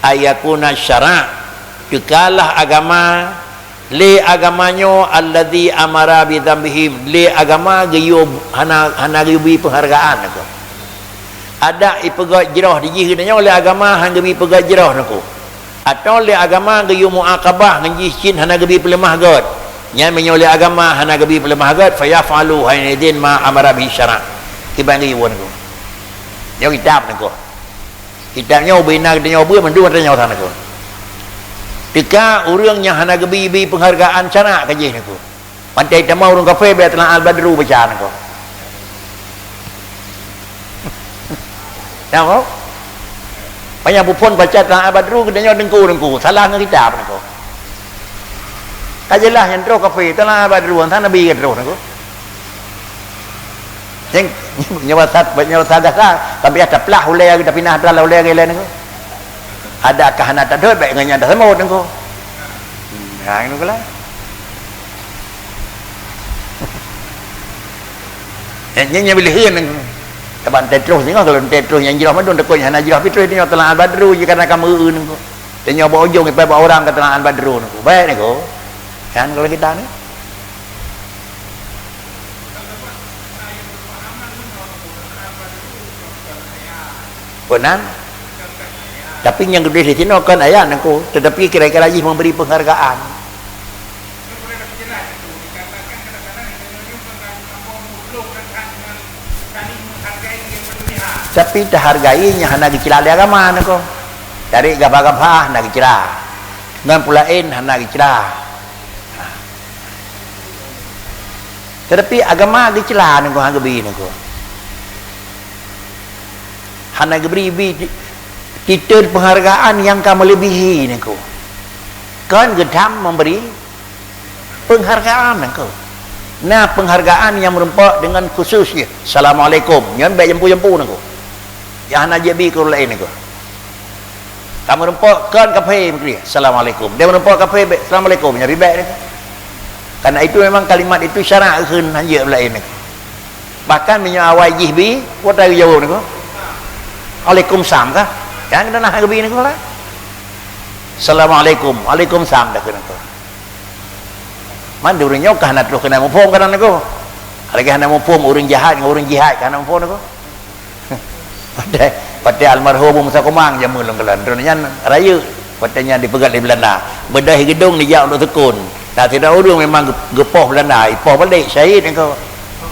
ayyakuna syara', teukalah agama, lé agama nyoe allazi amara bidzambihim, lé agama geuyue hana, hana geuyue bi peunghargaan niko. Adak ipeugét jroh dijih geutanyoe lé agama han geubi peugét jroh niko. Atawa lé agama geuyue muaqabah ngon jih cit hana geubi peuleumah gét. Nyan meunyoe lé agama hana geubi peuleumah gét, fayaf'alu hainaidzin ma amara bihi syara'. Kiban geuyue niko. Nyoe kitab niko. Kitab nyoe ubena geutanyoe beuet mandum ata nyoe sana niko. Teuka ureuëng nyang hana geubi-bi peunghargaan syara' ka jih niko. Pantai tamong ureuëng kafé bék Thala'al Badru baca niko. Nako? Panyang buphon baca Thala'al Badru geutanyoe deungku-deungku, salah ngon kitab niko. Ka jeulaih nyan troh kafé, Thala'al Badru, entah Nabi ka troh niko. Nyang, nyoe sat, nyoe sat dasar, tapi ada plah ulée lagi, tapi nah adalah ulée lagi lain niko. Adakah hana tadot baik ngon nyang dah semut niko? Nah, niko lah. Nyang, nyang, nyang bilih niko. Sebab entah terus niko, kalau entah terus nyang jroh madun, takut nyang hana jroh, tapi terus nyoe Thala'al Badru, jika nak kamu niko. Dan nyoe bak ujong, ipai bak orang ka Thala'al Badru niko. Baik niko. Kan kalau kita ni. Benar. Tapi nyang geutuléh di sinoe kon ayat niko, tetapi kira-kira jih memberi penghargaan. Tapi tahargai nyang hana geucela lé agama niko. Dari gabah-gabah hana geucela. Ngon peulaén hana geucela. Tetapi agama geucela niko, hana geubi niko. Hana geubri-bri ti-, titel penghargaan nyang ka melebihi niko. Kon geutam memberi penghargaan niko. Nah, penghargaan nyang meureumpok dengan khusus jih. Assalamualaikum. Nyan bék jampu-jampu niko. Nyang hana jeuet bi keu ureuëng laén niko. Ka meureumpok kon kafé meukeureuh, "Assalamualaikum." Dia meureumpok kafé, "Assalamualaikum," nyan ribet dia. Karena itu memang kalimat itu syarak kheun hanjeuet laén. Bahkan meunyoe awai jih bi, wat lagée jaweueb niko. "Waalaikumsalam kah?" Nyang keunan geubi niko lah. "Assalamualaikum." "Waalaikumsalam," dah kheun niko. Man di ureuëng nyoe ka hana troh keunan muphom kadang niko. Lagée hana muphom ureuëng jahat ngon ureuëng jihad ka hana muphom niko. Watée, watée almarhum Musa Kumang jameun lôn kalon, droeneuh nyan rayeuk. Watée nyan dipeugét lé Belanda. Beudôh geudong dijak untuk seukon. Nah, sidroe ureuëng memang geu-, geupoh Belanda, ipoh balek syahid niko.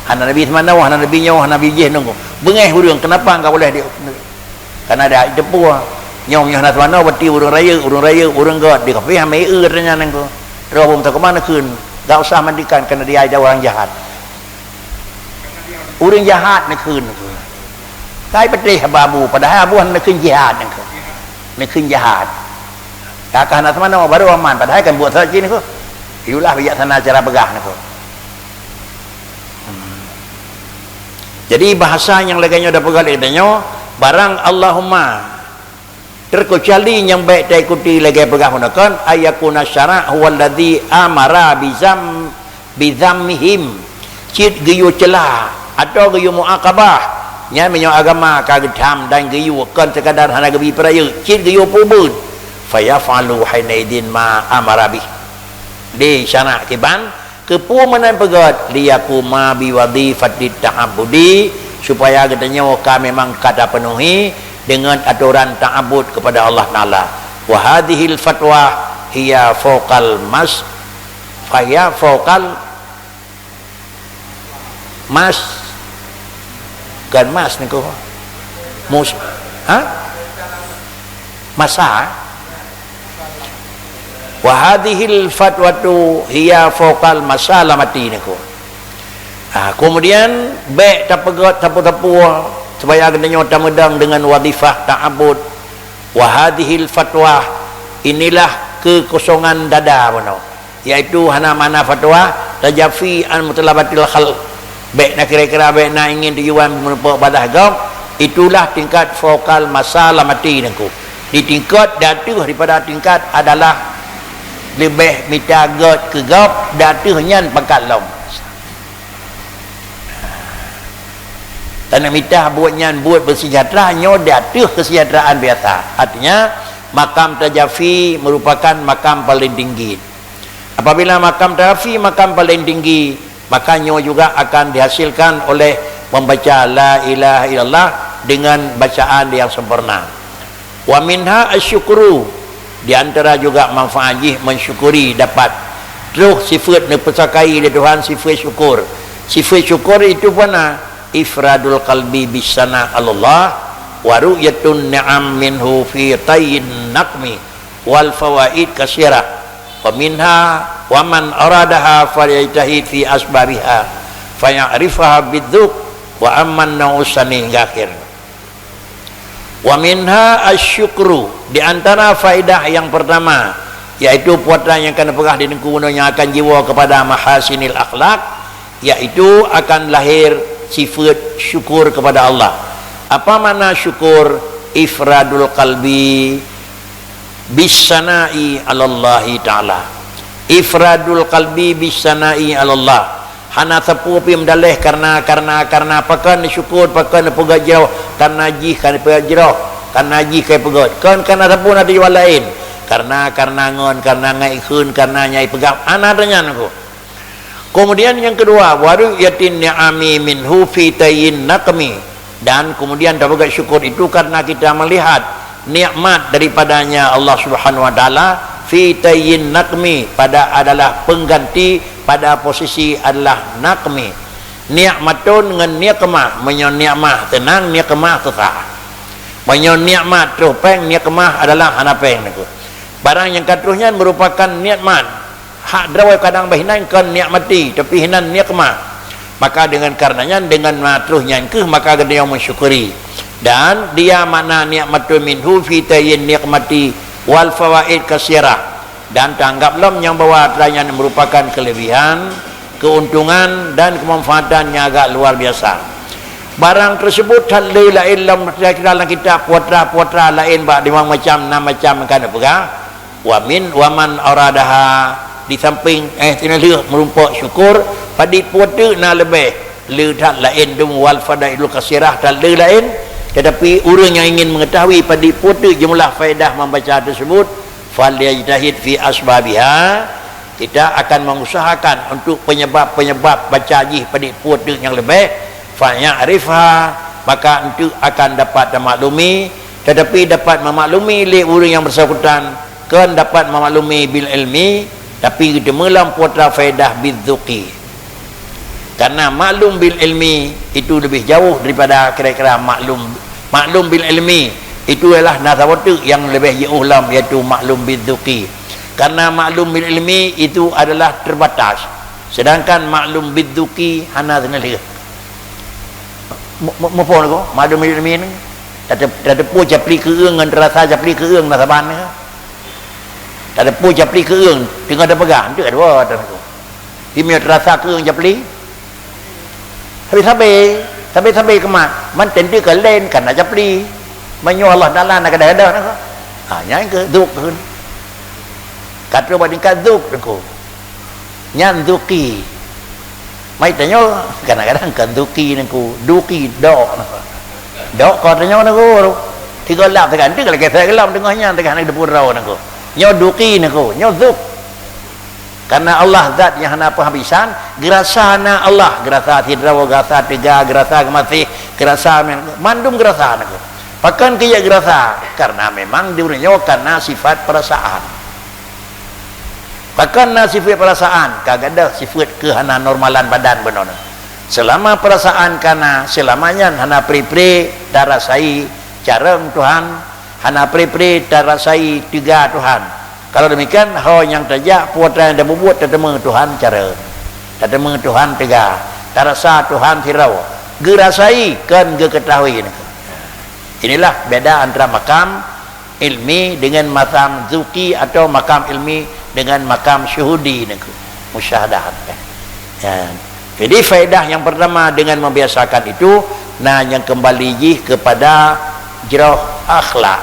Hana Nabi Seumanoe, hana Nabi nyoe, hana Nabi jih nunggu. Beungéh ureuëng, kenapa enggak boleh di-, karena dah iteupeue. Nyoe, nyoe hana Seumanoe, berarti ureuëng rayeuk, ureuëng rayeuk, ureuëng gét, di kafé hana eu droeneuh nyan niko. Roh Musa Kumang neukheun, enggak usah mandikan, karena dia adalah orang jahat. Ureuëng jahat neukheun. Kai peutreh haba Abu, padahai Abu hana neukheun jihad neukheun. Neukheun jahat. Ka hana Seumanoe baru aman, padahai kan buet salah cit neukheun. Itulah bijaksana cara peugah neukheun. Hmm. Jadi bahasa nyang lagée nyoe dah peugah lé geutanyoe, barang Allahumma Terkecuali nyang bék taikuti lagée peugah meunan kon, ayyakuna syara' huwallazi amara bizam-, bizammihim, cit geuyue cela atawa geuyue muaqabah Nyan meunyoe agama ka geutham dan geuyue kon sekadar hana geubi peurayeuk, cit geuyue peubuet. Fayaf'alu hinaidin ma amara bih. Di sana kiban, keupeue meunan peugét, liyaquma biwadhifatit ta'abbudi, supaya geutanyoe ka memang ka tapeunuhi deungon atoran ta'abbud kepada Allah Taala. Wa hadhil fatwa hiya fauqal mas, fahiya fauqal mas, kon mas niko. Mus, ha? Masa? Wa hadhil fatwatu hiya fauqal masalamati niko. Ha, kemudian, bék tapeugét sapeue-sapeue supaya geutanyoe tameudang deungon wadhifah ta'abbud. Wa hadhil fatwa, inilah kekosongan dada bunoe. Yaitu hana makna fatwa, tajafi an mutalabatil khalq. Bék na kira-kira, bék na ingin tujuan meureumpok badah gob, itulah tingkat fauqal masalamati niko. Di tingkat di ateueh daripada tingkat adalah leubeh mita gét keu gob, di ateueh nyan pangkat lom. Tanyoe mita buet nyan buet beuseujahtra, nyoe di ateueh keuseujahteuraan biasa. Artinya, makam tajafi merupakan makam paling tinggi. Apabila makam tajafi makam paling tinggi, maka nyoe juga akan dihasilkan oleh membaca la ilaha illallah dengan bacaan yang sempurna. Wa minha asyukru, di antara juga manfaat jih mensyukuri dapat. Troh sifat neupeusakai lé Tuhan, sifat syukur. Sifat syukur itu peue na? Ifradul qalbi bis sana Allah, wa ru'yatun ni'am minhu fi tayyin naqmi wal fawaid katsirah. Wa minha, wa man aradaha falyajtahid fi asbabiha, faya'rifaha bidzuk, wa amman nau'us sani hingga akhir. Wa minha asyukru, di antara faedah yang pertama, yaitu putra nyang ka neupeugah di Teungku Gunong nyang akan jiwoe kepada mahasinil akhlak, yaitu akan lahir sifat syukur kepada Allah. Apa makna syukur? Ifradul qalbi bis sana'i 'alallahi ta'ala. Ifradul qalbi bis sana'i 'alallah. Hana sapeue pih meudaleh karena, karena, karena, pakon syukur, pakon peugah jroh, karena jih kan peugah jroh, karena jih kai peugah. Kon karena sapeue na tujuan laén. Karena, karena ngon, karena ngai kheun, karena nyai peugah. Hana ata nyan ko. Kemudian yang kedua, wa ru'yatin ni'ami minhu fi tayyin naqmi. Dan kemudian tapeugah syukur itu karena kita melihat nikmat daripadanya Allah Subhanahu wa taala fi tayyin naqmi, pada adalah pengganti, pada posisi adalah naqmi. Nikmatun ngon nikmah, meunyoe nikmah seunang, nikmah susah. Meunyoe nikmat troh péng, nikmah adalah hana péng niko. Barang nyang ka troh nyan merupakan nikmat. Hak droe kadang bah inan kon nikmati, tapi inan nikmah. Maka dengan karena nyan, dengan na troh nyan keuh maka geutanyoe mensyukuri. Dan dia makna nikmatun minhu fi tayyin nikmati wal fawaid katsirah. Dan tanggap lom nyang bahwa atra nyan merupakan kelebihan, keuntungan dan kemanfaatan yang agak luar biasa. Barang tersebut that le laén lom kira-kira lam kitab putra-putra laén bak limong macam, enam macam kan peugah. Wa min, wa man aradaha, di samping, eh, teungoh lheueh meurumpok syukur, padit puwoe teuk na leubeh, le that laén dum wal fadailul kasirah that le laén, tetapi ureuëng yang ingin mengetahui padit puwoe teuk jumlah faedah membaca tersebut, falyajtahid fi asbabiha, kita akan mengusahakan untuk penyebab-penyebab baca jih padit puwoe teuk nyang leubeh, fa ya'rifha, maka enteuk akan dapat tamaklumi, tetapi dapat memaklumi lé ureuëng yang bersangkutan, kon dapat memaklumi bil ilmi, tapi geuteumé lam putra faedah bidzauqi. Karena maklum bil ilmi itu lebih jauh daripada kira-kira maklum, maklum bil ilmi itu ialah na saboh teuk yang lebih jauh lam, yaitu maklum bidzauqi. Karena maklum bil ilmi itu adalah terbatas, sedangkan maklum bidzauqi hana teuneuh. Mu-, mu-, muphom ko, maklum bil ilmi ni. Tade-, tadeupue capli keueung ngon terasa capli keueung na saban ni. Tadeupue capli keueung teungoh tapeugah, enteuk dua tan ko. Di meunyoe terasa keueung capli, sabe-sabe, sabe-sabe keumat, man teuntée ka laén kana capli. Meunyoe Allah Taala na gadah-gadah na. Ha, nyan keuh dzuk kheun. Ka troh bak tingkat dzuk teungku. Nyan dzauqi. Mai tanyoe kadang-kadang kan dzauqi teungku, duqi dok. Dok ko tanyoe nangku. Tiga lap teuka, enti lagèe saya gelam teungoh nyan teuka hana geuteupeue droe nangku. Nyoe duki nangku, nyoe zuk. Karena Allah zat nyang hana peuhabisan, geurasa na Allah, geurasa sidroe, geurasa teuga, geurasa geumaséh, geurasa men-, mandum geurasa nangku. Pakon keu geurasa? Karena memang di ureueng nyoe kana sifat perasaan. Pakon na sifat perasaan, ka gadôh sifat keu hana normalan badan bunoe. Selama perasaan kana, selama nyan hana pri-pri tarasai carông Tuhan, hana pri-pri tarasai teuga Tuhan. Kalau demikian, ho nyang tajak, peue nyang tapubuet, tateumé Tuhan carông. Tateumé Tuhan teuga. Tarasa Tuhan sidroe. Geurasai, kon geukeutahui nangku. Inilah beda antara makam ilmi dengan makam zuki atau makam ilmi dengan makam syuhudi nangku, musyahadah. Ya. Jadi faedah yang pertama dengan membiasakan itu, nah, yang kembali jih kepada jroh akhlak.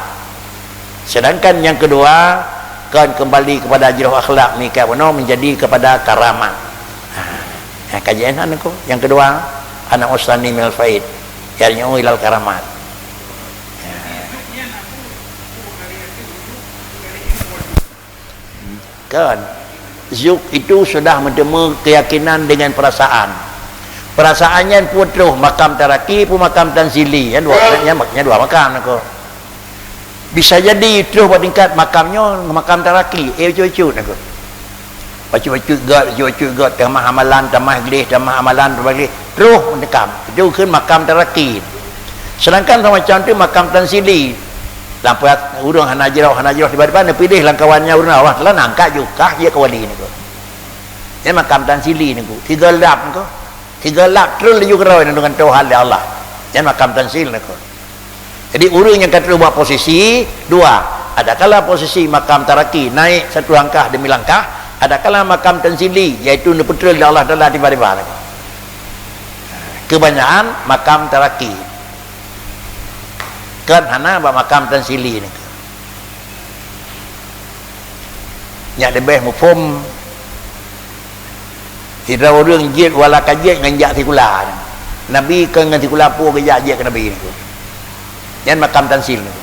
Sedangkan yang kedua, kan kembali kepada jroh akhlak ni ka bunoe menjadi kepada karamat. Ha, ha, kajian nangku. Yang kedua, anak ustani minal faid. Yarji'u ilal karamat. Kan? Zuk itu sudah meuteumé keyakinan dengan perasaan. Perasaan nyan pun troh makam taraki, pun makam tansili. Nyan dua, nyan, nyan dua makam nangku. Bisa jadi troh bak tingkat makam nyoe, makam taraki. Eh, ucut-ucut nangku. Bacut-bacut göt, bacut-bacut göt, tamah amalan, tamah gleh, tamah amalan, tamah gleh. Troh meuteukam. Itu kheun makam taraki. Sedangkan sama macam tu makam tansili. Lampu ureueng hana jroh, hana jroh tiba-tiba neupiléh lam kawan nyan ureueng awah, telah nangkat jukah jeuet keu wali nangku. Nyan makam tansili nangku. Tiga lap nangku. Tiga lap trön laju keudroe nangku dengan Tuhan lé Allah. Nyan makam tansil nangku. Jadi, ureueng nyang ka troh bak posisi dua. Adakala posisi makam taraki naik satu langkah demi langkah, adakala makam tansili, yaitu neupeutrön lé Allah Taala tiba-tiba. Kebanyakan makam taraki. Kan hana bak makam tansili ni. Nyak leubeh muphom, sidroe ureueng jeuet wala ka jeuet ngon jak sikula. Nabi kon ngon sikula peue geujak jeuet keu Nabi nangku. Nyan makam tansil nangku.